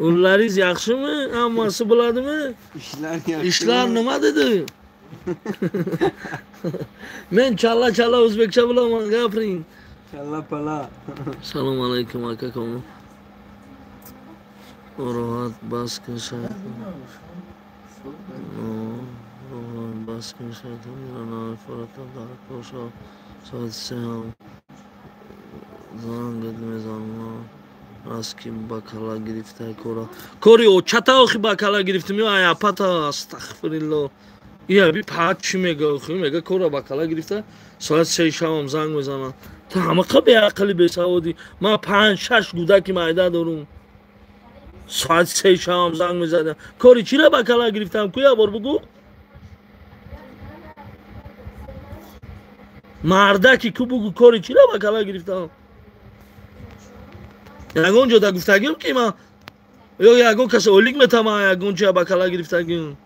Uylaringiz yaxshimi? Hammasi bo'ladimi? Ishlar yaxshimi? Ishlar nima dedi? Men challa-challa o'zbekcha bilaman, gapiring. Challa-pala. Salom alaykum, aka Komron. Rohat bas kun shayton. Bas kun shayton. Соати 3 ҳам занг мезанам. Раст ки ба кала гирифта кора. Кори очата охи ба кала гирифтем, ё аяпата, астағфириллоҳ. Ия би пат чӣ мега охи, мега кора ба кала гирифта, соати 3 шабам занг мезанам. Ту ҳамақа беақли бесаводӣ. Ман 5-6 гудаки майда дорум. Соати 3 шабам занг мезадам. Кори чира ба кала гирифтам? Ку як бор бугӯ? Мардаки ку бугӯ, кори чира ба кала гирифтам? Ягон ҷо да гуфтагим ки ман ё ягон кас олик метама, ягон ҷоя ба кала гирифтагим.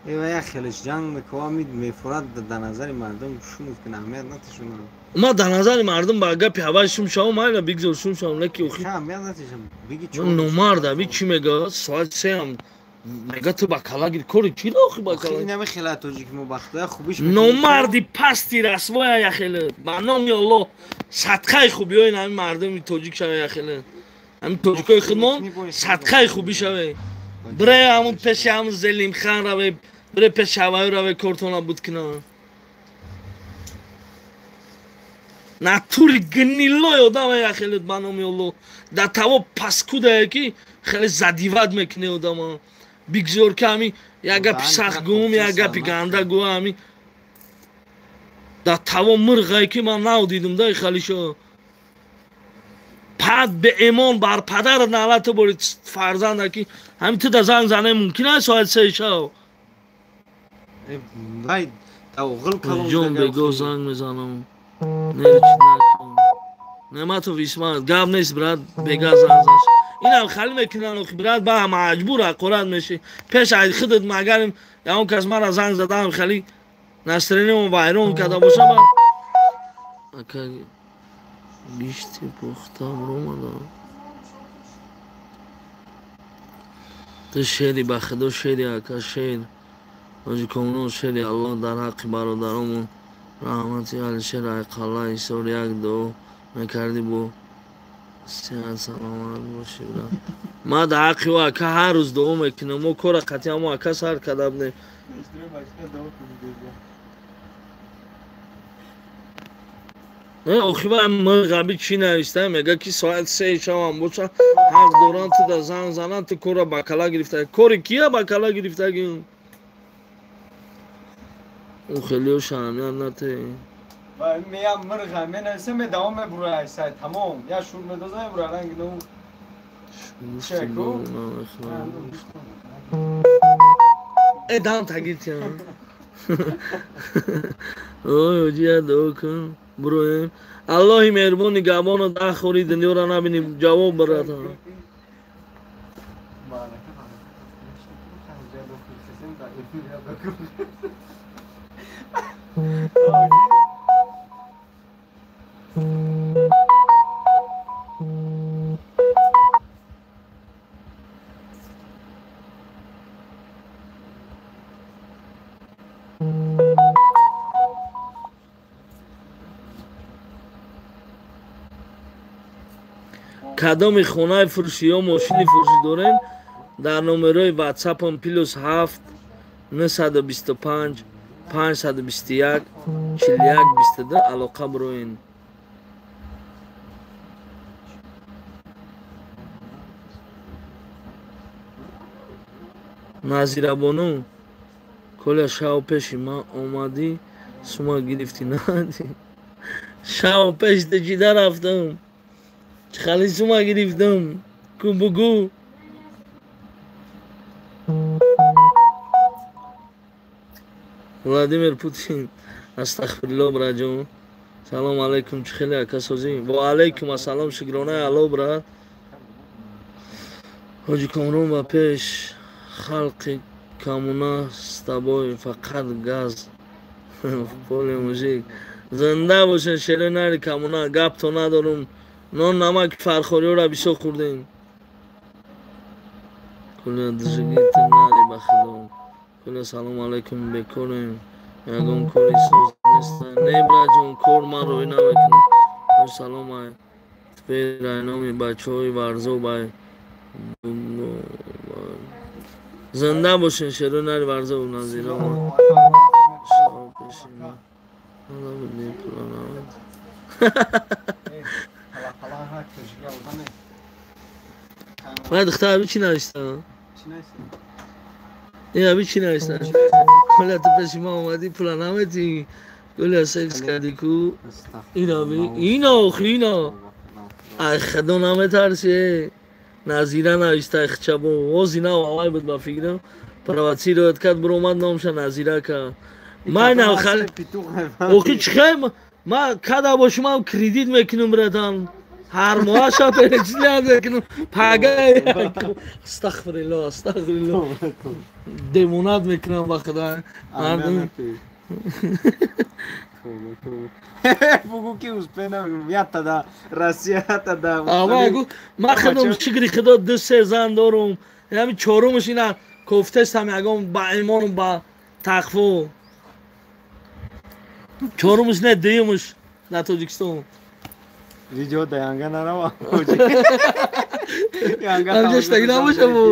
Ва хелеш ҷанг мекунам, мефурад дар назари мардум шум кунам, аҳамият натишунам. Ма дар назари мардум ба гапи ҳавай шум шавам, майла бигзор шум шавам, леки охи. Аҳамият натишам. Биги чӣ? Номарда, би чӣ мега? Соат 3 ам мега ту ба кала гир. Кори чӣ охи ба кала? Охи инаме хела тоҷик мо бахтоя хубиш. Номарди пасти расвоя яхеле. Ба номи Аллоҳ садқаи хубиҳои ҳамин мардуми тоҷик шава яхеле. Ҳамин тоҷикои худмон садқаи хубӣ шаве. Бре ҳамун пеши ҳамун Зелимхан раве, бре пеши ҳаваю раве кортона буд кина. Натури гнилой одама яхеле ба номи Аллоҳ. Дар таво паскудае ки хеле задиват мекуне одама. Бигзор ки ҳами як гапи сахт гӯм, як гапи ганда гӯ ҳами. Дар таво мирғае ки ман нав дидум да халишо. Пад беэмон бар падарат налата бори фарзанда ки ҳами ту да занг зане мумкин аст соат 3 шав. Вай оғил калон ҷон бего занг мезанам. Накун. Неъматов Исмаил гап нест брат, бега занг заш. Инам хали мекунан охи брат, ба маҷбур ҳақорат меши. Пеш ай худат магарим ягон кас мара занг задаам хали настроениямон вайрон карда боша ба. Ака гишти пухта баромадам. Ту шери ба худо шери ака шер. Ҳоҷи Комрон шери Аллоҳ дар ҳаққи бародаромон раҳмати Алишер Айқалла исор як дуо мекардӣ бо сиҳат саломат бошӣ брат. Ман дар ҳаққи ӯ ака ҳар рӯз дуо мекунам. Мо кора қатъи ҳамо ака сар карда будем. Охи ва мирғаби чӣ нависта? Мега ки соат 3 шавам боша ҳақ доранд ту да занг зананд, ту корра ба кала гирифта. Кори кия ба кала гирифтагӣ? Ӯ хелео аҳамият нате. Меям мирға менависам, медавом мебура сайт тамом. Я шур медозам мебура ранг ну. Чеку. Э дам тагиртиям. Ой, оҷия дуо кун. Буроем. Аллоҳи меҳрубони габоно даҳ хори дунёро набини ҷавоб барата. Кадоми хонаи фурӯшӣ ё мошини фурӯшӣ дорем, дар номерои ватсапам +7 925 521 41 22 алоқа бироен. Назирабону, Коля шав пеши ман омадӣ, сума гирифтӣ наадӣ. Шав пеш ҷида рафтам. Хали сума гирифтам. Ку бугу. Владимир Путин, астағфируллоҳ браҷон. Салом алейкум, чӣ хеле ака созӣ? Ва алейкум ассалом, шукронаи Аллоҳ брат. Ҳоҷи Комрон ба пеш халқи коммуна с тобой фақат газ. Поли мужик. Зинда бошен шерои нари коммуна, гапто надорум. Нон намаки фархориёра бисёр хӯрдем. Коля дижигит нари ба худо. Коля салом алейкум, бекорем. Ягон кори соз нест. Не браҷон, кор ман рӯй намекунам. Салом ай. Теперь айноми бачаҳои Варзоб ай. Зинда бошен шерои нари Варзоб назира. Шав пеши ма. Вай духтар аби чӣ нависта? Ин аби чӣ нависта? Коля ту пеши ма омадӣ пула наметӣ. Коля секс кардӣ ку? Ин аби ина охи ина. Ай худо наметарси. Назира нависта хчабо. Ози нав авай буд ба фикрам. Провоцировать кард биромад номша Назира кард. Ман хали охи чӣ хел ма када бошум ам кредит мекунам братан. Ҳар моҳаша перечислять мекунам. Пага астағфирулло, астағфирулло. Демонат мекунам ба худо. Мардум бугу ки успена ята да Россия ята да. Ава гу ма худам шукри худо ду се зан дорум. Ҳами чорумаш ина кофтестам ягон ба имону ба тақво. Чорумаш не, дуюмаш дар Тоҷикистон. Видео да янга нарава. Янга набоша бу.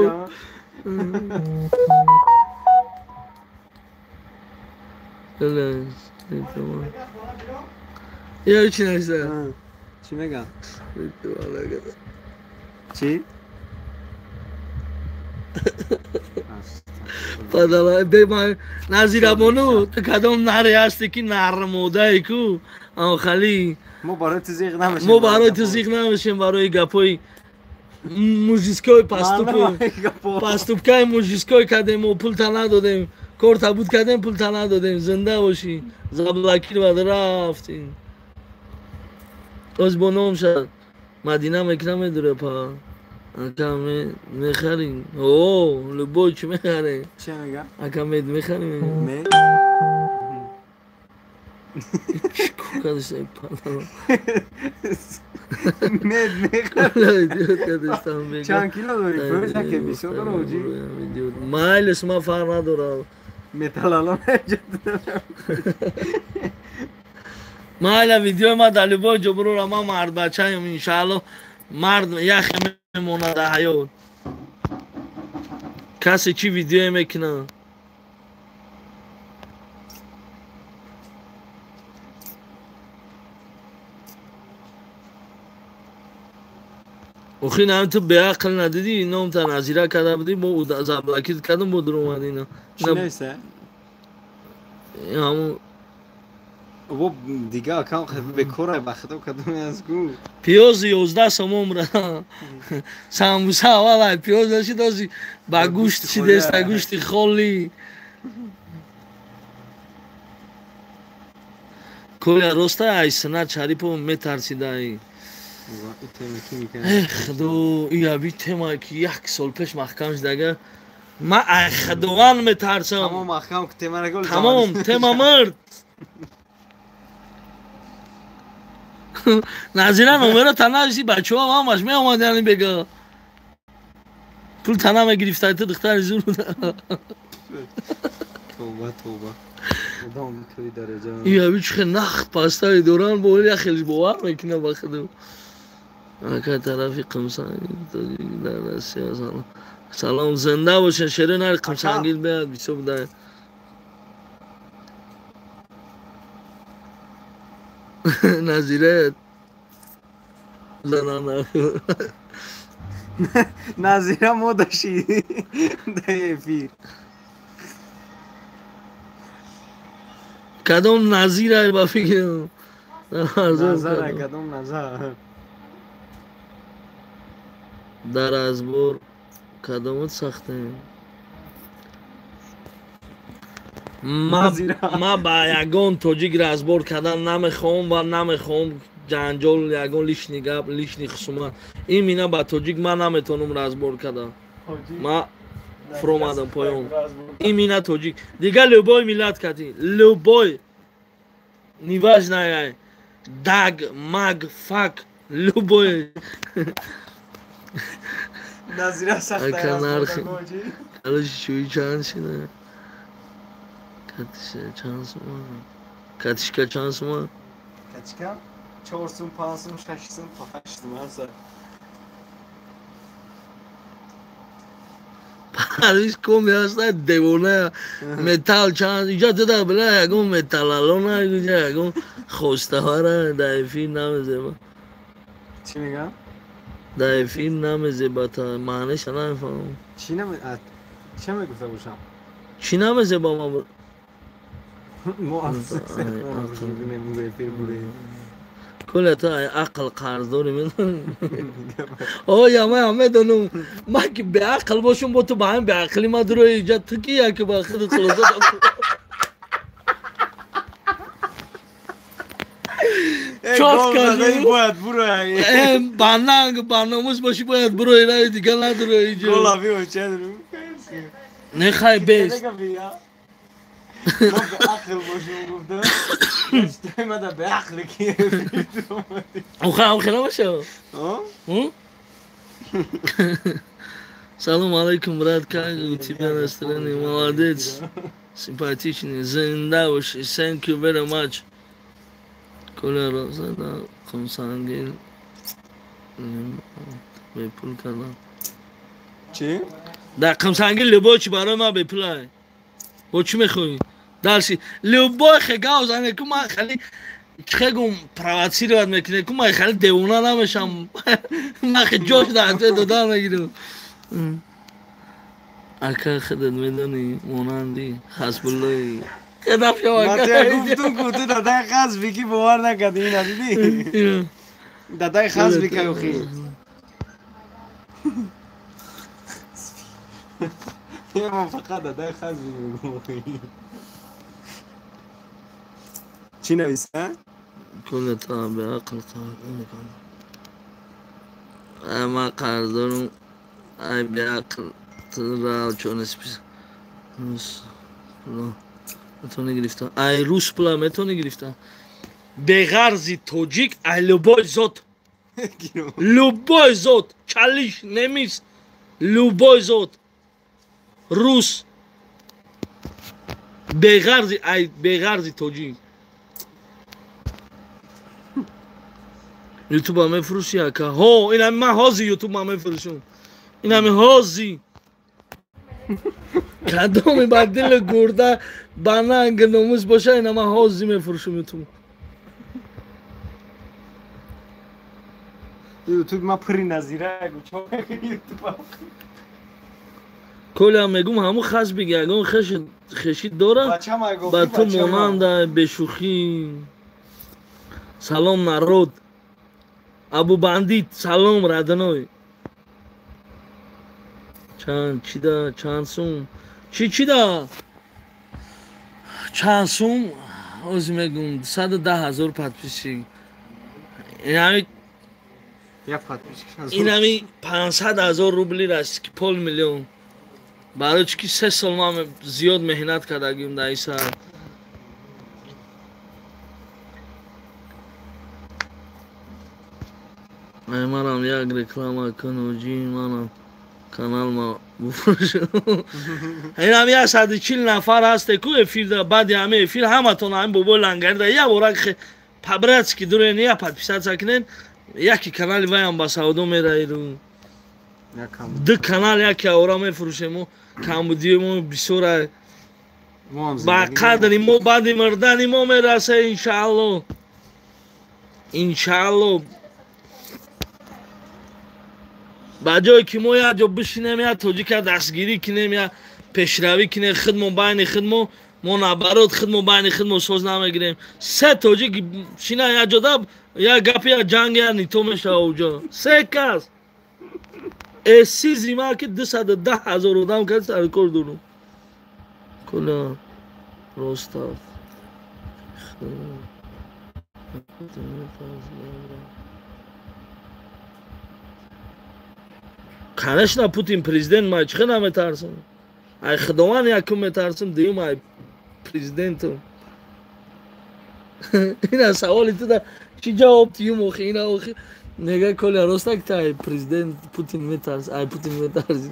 Я чӣ нависта? Чӣ мегам? Чӣ? Падала бе Назирабону ту кадом наре ҳасте ки нармодае ку хали мо барои ту зиқ намешем, мо барои ту зиқ намешем, барои гапҳои мужиской поступкаи мужиской кардем, мо пулта надодем, корта буд кардем, пулта надодем. Зинда бошӣ, заблокировать рафтем. Оз бо ном шад Мадина мекунам, медура па ака мехарем. О, любой чӣ мехарем. Чӣ мега? Ака мед мехарем. Мед? Мед мехарем. Чанд кило дорӣ? Фурӯша ки бисёр дорам оҷи. Майлес ма фарқ надорам. Металлолом. Майла видеои ма дар любой ҷо бурора, ма мардбачаем, иншаалло мард яхе мемонад дар ҳаёт. Касе чӣ видеое мекунад? Охи нам ту беақл надидӣ, номта Назира карда будӣ, мо заблокит кардам, бо дуромад ина. Чӣ нависта? Ҳамун Бо дига акам бекора ба худо кадоме аз гу. Пиёзи 11 сомон ра. Самбуса аввал пиёз нашид, ози ба гӯшт шидеста, гӯшти холӣ. Коля роста ай Синат Шарипов метарсидай. Худо, ия би тема ки як сол пеш маҳкам шудага. Ма ай Худованд метарсам. Тамом маҳкам тема ра гол. Тамом тема мард. Назира номеро та нависи, бачаҳо ҳамаш меомадяни бега. Пул та намегирифта, ту духтари зур. Тавба, тавба. Одам тои дараҷа. Ия би чӣ нахт пастаи доран, бо я хеле бовар мекунам ба худо. Ака тарафи Қумсангил дар Россия салом. Салом, зинда бошед, шере нари Қумсангил беяд бисёр буда. Назира Назира модаши дар эфир. Кадом Назира ба фикр? Назара кадом назар? Дар разбор кадомот сахтем? Ма ба ягон тоҷик разбор кардан намехоҳам ва намехоҳам ҷанҷол, ягон лишний гап, лишний хусумат. Имина ба тоҷик ман наметавонам разбор кардан. Ма фуромадам поён. Имина тоҷик. Дигар любой миллат кати, любой, неважно, даг, маг, фак, любой. Назира сахта разбор. Калоши чӯи чанд шуда? Катишка чанд сум? Катишка чанд сум? Катишка 4 сум, 5 сум, 6 сум, 8 сум аст. Париж коми аст, девона металл чанд иҷа туда била ягон металлалона иҷа ягон хостаҳара дар эфир намезеба. Чӣ мегам? Дар эфир намезеба, та маъниша намефаҳмам. Чӣ наме чӣ мегуфта бошам? Чӣ намезеба ма? Мо эфир будем. Коля ту ақл қарз дорӣ, медонӣ? Оя ман медонам, ман ки беақл бошам, бо ту ба ҳамин беақлӣ ма дурои иҷа ту ки яки ба худ хулоса. Чётко бояд бурои. Ба нанг, ба номус бошӣ бояд бурои, раи дига надорои иҷо. Гола био чедр. Не хай бес. Ма бе ақл бошум гуфтам. Читай мада бе ақл ки. Оха, охе набоша. Салом алейкум, брат, как у тебя настроение? Молодец. Симпатичный, зинда боши. Thank you very much. Коля Розада, Қумсангил бепул кардам. Чӣ? Дар Қумсангил любой чи барои ман бепулай. Бо чӣ мехоҳӣ? Дальше любой хегав зане ку ман хеле чихегум провоцировать мекунем ку ман хеле девона намешам. Ман хе ҷош дар дода мегирам. Ака худат медонӣ монанди Хасбуллои. Хедам шава. Ман гуфтум ку ту дадаи Хасби ки бовар накардӣ, ина дидӣ? Дадаи Хасби ка охи. Ман фақат дадаи Хасби мегӯм. Чӣ нависа? Кулата беақл қар. Ман қарз дорум. Ай беақл тра чонес пис. Рус пула метавонӣ гирифта. Ай рус пула метавонӣ гирифта. Беғарзи тоҷик ай любой зот. Любой зот. Чалиш, немис. Любой зот. Рус. Беғарзи ай беғарзи тоҷик. Ютуба мефурӯшӣ ака? Ҳо, инами ман ҳозир ютуба мефурӯшам. Инами ҳозир. Кадоми ба дили гурда ба нанг номус боша, ина ман ҳозир мефурӯшам ютуб. Ютуб ма пури назира гу чо ютуб. Коля мегум ҳамун хасби ягон хешид дора ба ту монанда бешӯхӣ. Салом народ. Абу Бандит, салом родной. Чанд чида, чанд сум? Чи чида? Чанд сум? Ози мегум 110 000 подписчик. Инами як подписчик. Инами 500 000 рубли раст ки пол миллион. Барои чи ки 3 сол ман зиёд меҳнат кардагим дар ин сар. Ай манам як реклама кун оҷи манам канал ма буфурӯшам. Инам 140 нафар ҳасте ку эфирда, баъди ҳама эфир ҳаматон ҳамин бобои лангарида як бора по-братски дурен, як подписаться кунен, яки канали ваям ба савдо мераиду. Ду канал яки ора мефурӯшему, камбудии мо бисёр ба қадри мо баъди мурдани мо мераса иншаалло. Иншаалло. Ба ҷое ки мо як ҷо бишинем, як тоҷика дастгирӣ кунем, як пешравӣ кунем, худмо байни худмо, мо наоборот худмо байни худмо соз намегирем. Се тоҷик шина як ҷода, як гап, як ҷанг, як нито мешава уҷо. Се кас. Эси зима ки 210 000 одам кас саркор дорум. Коля Ростов. Конечно, Путин президент, ма чӣ наметарсам? Ай худованд якум метарсам, дуюм ай президентум. Ина саволи туда чӣ ҷавоб тиюм охи? Ина охи нега Коля роста ки ай президент Путин метарс, ай Путин метарси.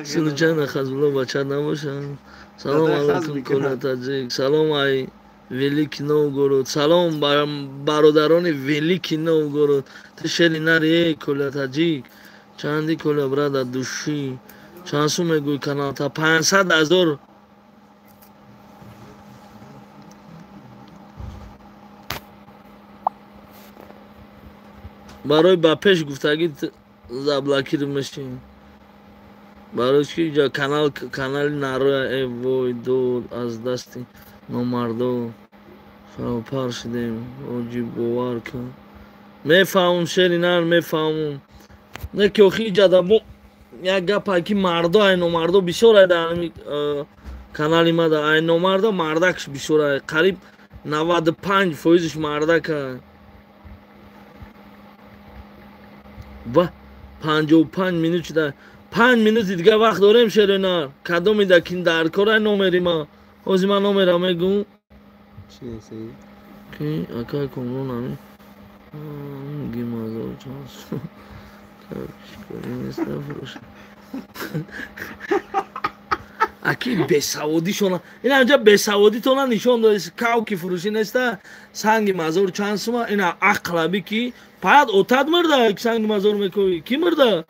Случайно Хазбулло бача набоша. Салом алейкум Коля таҷик. Салом ай Великий Новгород. Салом бародарони Великий Новгород. Ту шери нари, эй Коля таҷик. Чанди Коля брат от души. Чанд сум мегӯй каналта? 500 000. Барои ба пеш гуфтагӣ заблокир мешем. Барои чи ҷа канал канали нароя э вой дод аз дасти номардо фаропар шудем. Оҷи бовар кун. Мефаҳмум шери нар, мефаҳмум. Не ки охи иҷада мо як гапае ки мардо ай номардо бисёр ай дар ҳами канали мада ай номардо мардакш бисёр ай. Қариб 95 фоизиш мардака. Ва 55 минут шуда. 5 минути дига вақт дорем шерена. Кадоми да кин дар кора номери ма. Ҳозир ман номера мегӯм. Ки акай Комрон ами. Гимазор чанс. Аки бесаводишона. Ин анҷа бесаводитона нишон додест. Кавки фурӯшӣ неста. Санги мазор чанд сума. Ина ақлаби ки паят отад мирда ки санги мазор мекови. Ки мирда?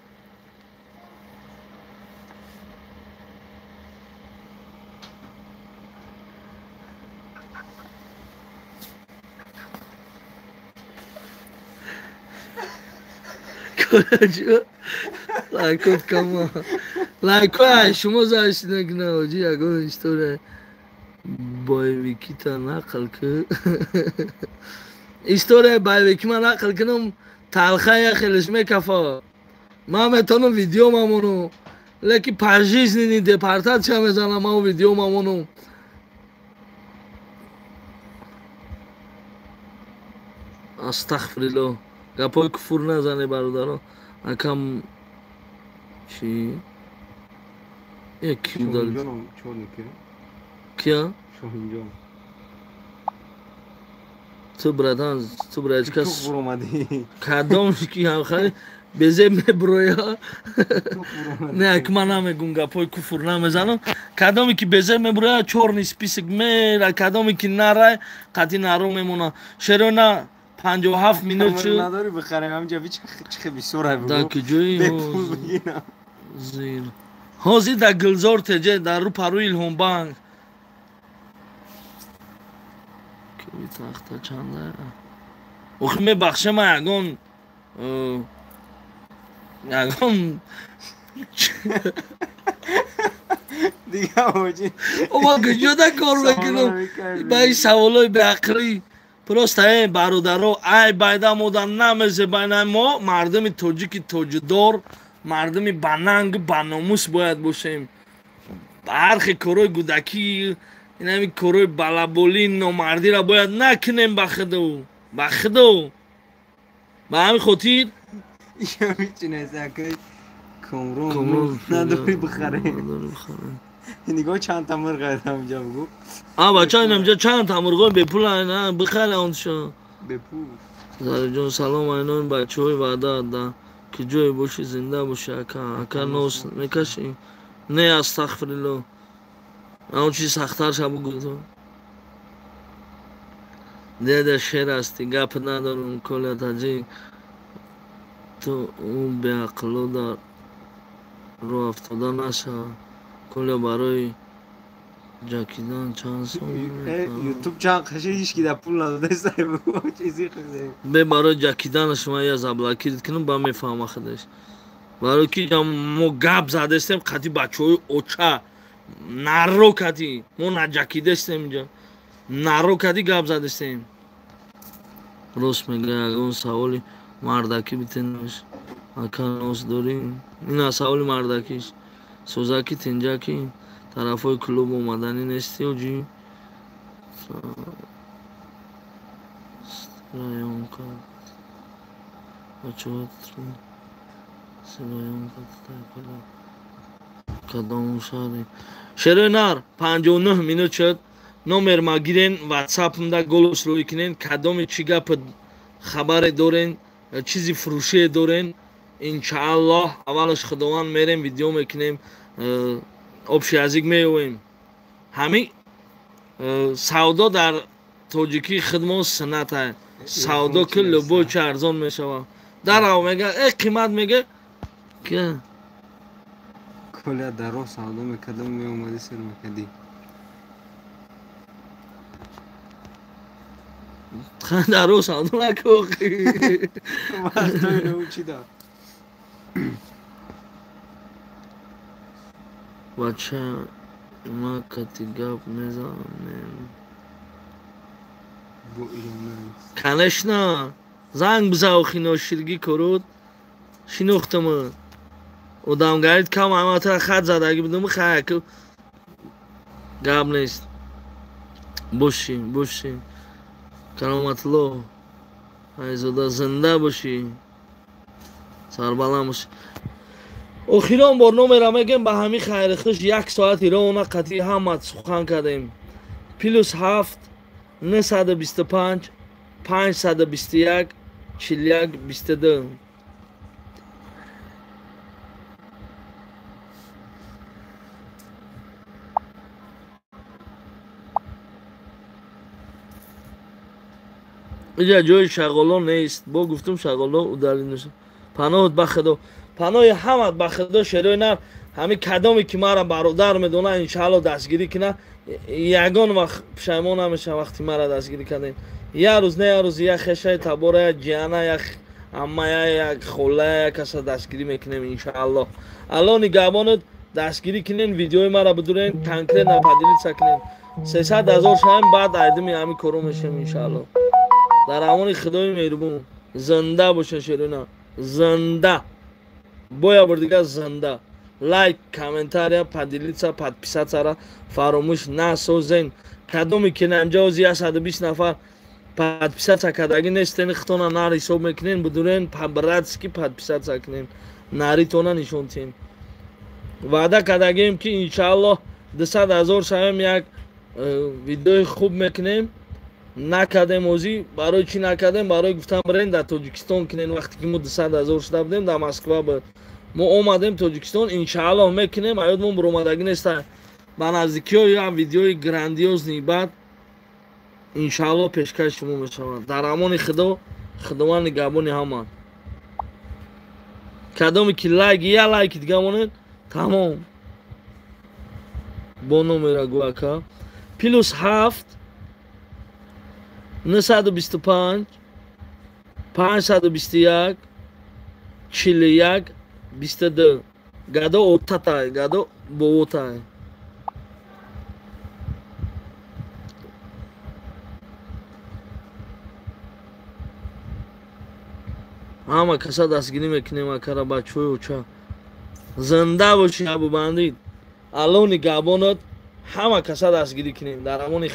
Лайкот кама. Лайкои шумо заштинакна оҷи ягон история боевикита нақл ки. История боевики ман нақл кунам талха хелеш мекафа. Ман метавонам видео мамонам, лекин пожизненный депортатсия мезанам ман видео мамонам. Астағфируллоҳ. Гапҳои куфур назане бародаро. Акам чи? Ки удалит? Кия? Шоҳинҷон. Ту братан, ту братчика кадом ки ҳамхари безеб меброя? Не, ак ман намегум гапҳои куфур намезанам. Кадоме ки безеб меброя, чёрный список мера, кадоме ки нарай, қатъи наро мемона. Шерона 57 минут шуд. Надори бихарем ҳамҷа чихе бисёр ай бугу. Да куҷои зир. Ҳозир дар Гулзор теҷе дар рӯ парӯи Илҳомбанк. Кӯи тахта чанда? Охи мебахше ман ягон ягон дига оҷи. О ман куҷода кор мекунам? Ба ин саволҳои беақлӣ. Просто бародаро, ай байда мода намезе байна мо мардуми тоҷики тоҷидор, мардуми бананг баномус бояд бошем. Ҳар хел корҳои гудакӣ, инами корҳои балаболӣ, номардиро бояд накунем ба худо, ба худо. Ба ҳамин хотир Комрон надори бихарем. Нигоҳ чанд та мурғ ҳамҷа бугу. А бача инамҷа чанд та мурғои бепул ай бихаре оншо. Бепул. Зарифҷон салом айнои бачаҳои ваъда да ки ҷое бошӣ зинда бошӣ ака. Ака нос мекашӣ? Не астағфируллоҳ. Он чизи сахттарша бугу ту. Деда шер ҳастӣ гап надорам Коля таҷик. Ту ӯ беақло дар роҳ афтода нашава. Коля барои ҷакидан чанд сом ютуб чанд қаши ҳеч ки да пул надодаст чизи хӯрдем. Бе барои ҷакиданаш ман я заблокировать кунам ба мефаҳма худаш. Барои ки мо гап задастем қати бачаҳои оча наро кати мо наҷакидастем инҷа. Наро кати гап задастем. Рост мега ягон саволи мардакӣ битенаш. Ака нос дорӣ? Ина саволи мардакиш. Созаки тинҷаки тарафҳои клуб омаданӣ нестӣ оҷӣ? Кадом шаҳре? Шерои нар 59 минут шуд. Номер ма гирен, ватсапмда голос рӯй кунен. Кадоми чӣ гап хабаре дорен, чизи фурӯшие дорен. Иншааллоҳ аввалаш худованд мерем видео мекунем, общий язык меёвем. Ҳамин савдо дар тоҷикии худмо суннат ай. Савдо ки любой чи арзон мешавад. Дарав мега, қимат мега. Ки? Коля дар роҳ савдо мекардам, меомадӣ сер мекардӣ. Дар роҳ савдо накӯ. Вақтои научида. Бача ма кати гап мезанем. Конечно, занг биза охи ноширгӣ корот шинохтама. Одамгарит кам амата хат задагӣ будум хаяк гап нест. Боши, боши. Кароматлло Айзода, зинда бошӣ, сарбаланд бошӣ. Охирон бор номера мегем, ба ҳамин хайри хуш як соати рона қатъи ҳамат сухан кардем. +7 925 521 41 22. Иҷа ҷои шағоло нест, бо гуфтум шағоло удалӣ нест. Паноҳат ба Худо, паноҳи ҳамат ба Худо. Шерои нар ҳами кадоме ки мара бародар медона, иншаалло дастгирӣ кина, ягон вақт пушаймон намешавам вақти мара дастгирӣ кардем. Як рӯз не як рӯз як хешаи табора, як ҷиана, як аммая, як холая, як каса дастгирӣ мекунем иншаалло. Алло нигаҳбонат, дастгирӣ кунен, видеои мара бидурен, конкретно поделиться кунен. 300 000 шавем, баъд айдими ҳами коро мешавем иншаалло. Дар амони Худои меҳрубон, зинда бошен шерина, зинда. Боя бор дигар зинда. Лайк, комментария, поделиться, подписаться фаромӯш насозен. Кадоме ки намҷа ози 120 нафар подписаться кардагӣ нестен, хитона нар ҳисоб мекунен, бидурен по-братски подписаться кунен, наритона нишон тиҳен. Ваъда кардагием ки иншааллоҳ 200 000 шавем, як видеои хуб мекунем. Накардем озӣ, барои чӣ накардем? Барои гуфтам бирен дар Тоҷикистон кунен. Вақте ки мо 200 000 шуда будем, дар Москва буд, мо омадем Тоҷикистон, иншааллоҳ мекунем. Аёдмон буромадагӣ неста, ба наздикиҳо як видеои грандиозный баъд иншааллоҳ пешкаши шумо мешавад. Дар амони Худо, Худованд нигаҳбони ҳама. Кадоме ки лайк, як лайки дига монед, тамом. Бо номера гӯ ака. +7 925 521 41 22. Гадо отатай, гадо боотай. Ҳама каса дастгирӣ мекунем акара, бачаҳои оча. Зинда бошӣ Абубандид. Алло нигаҳбонат, ҳама каса дастгирӣ кунем. Дар амони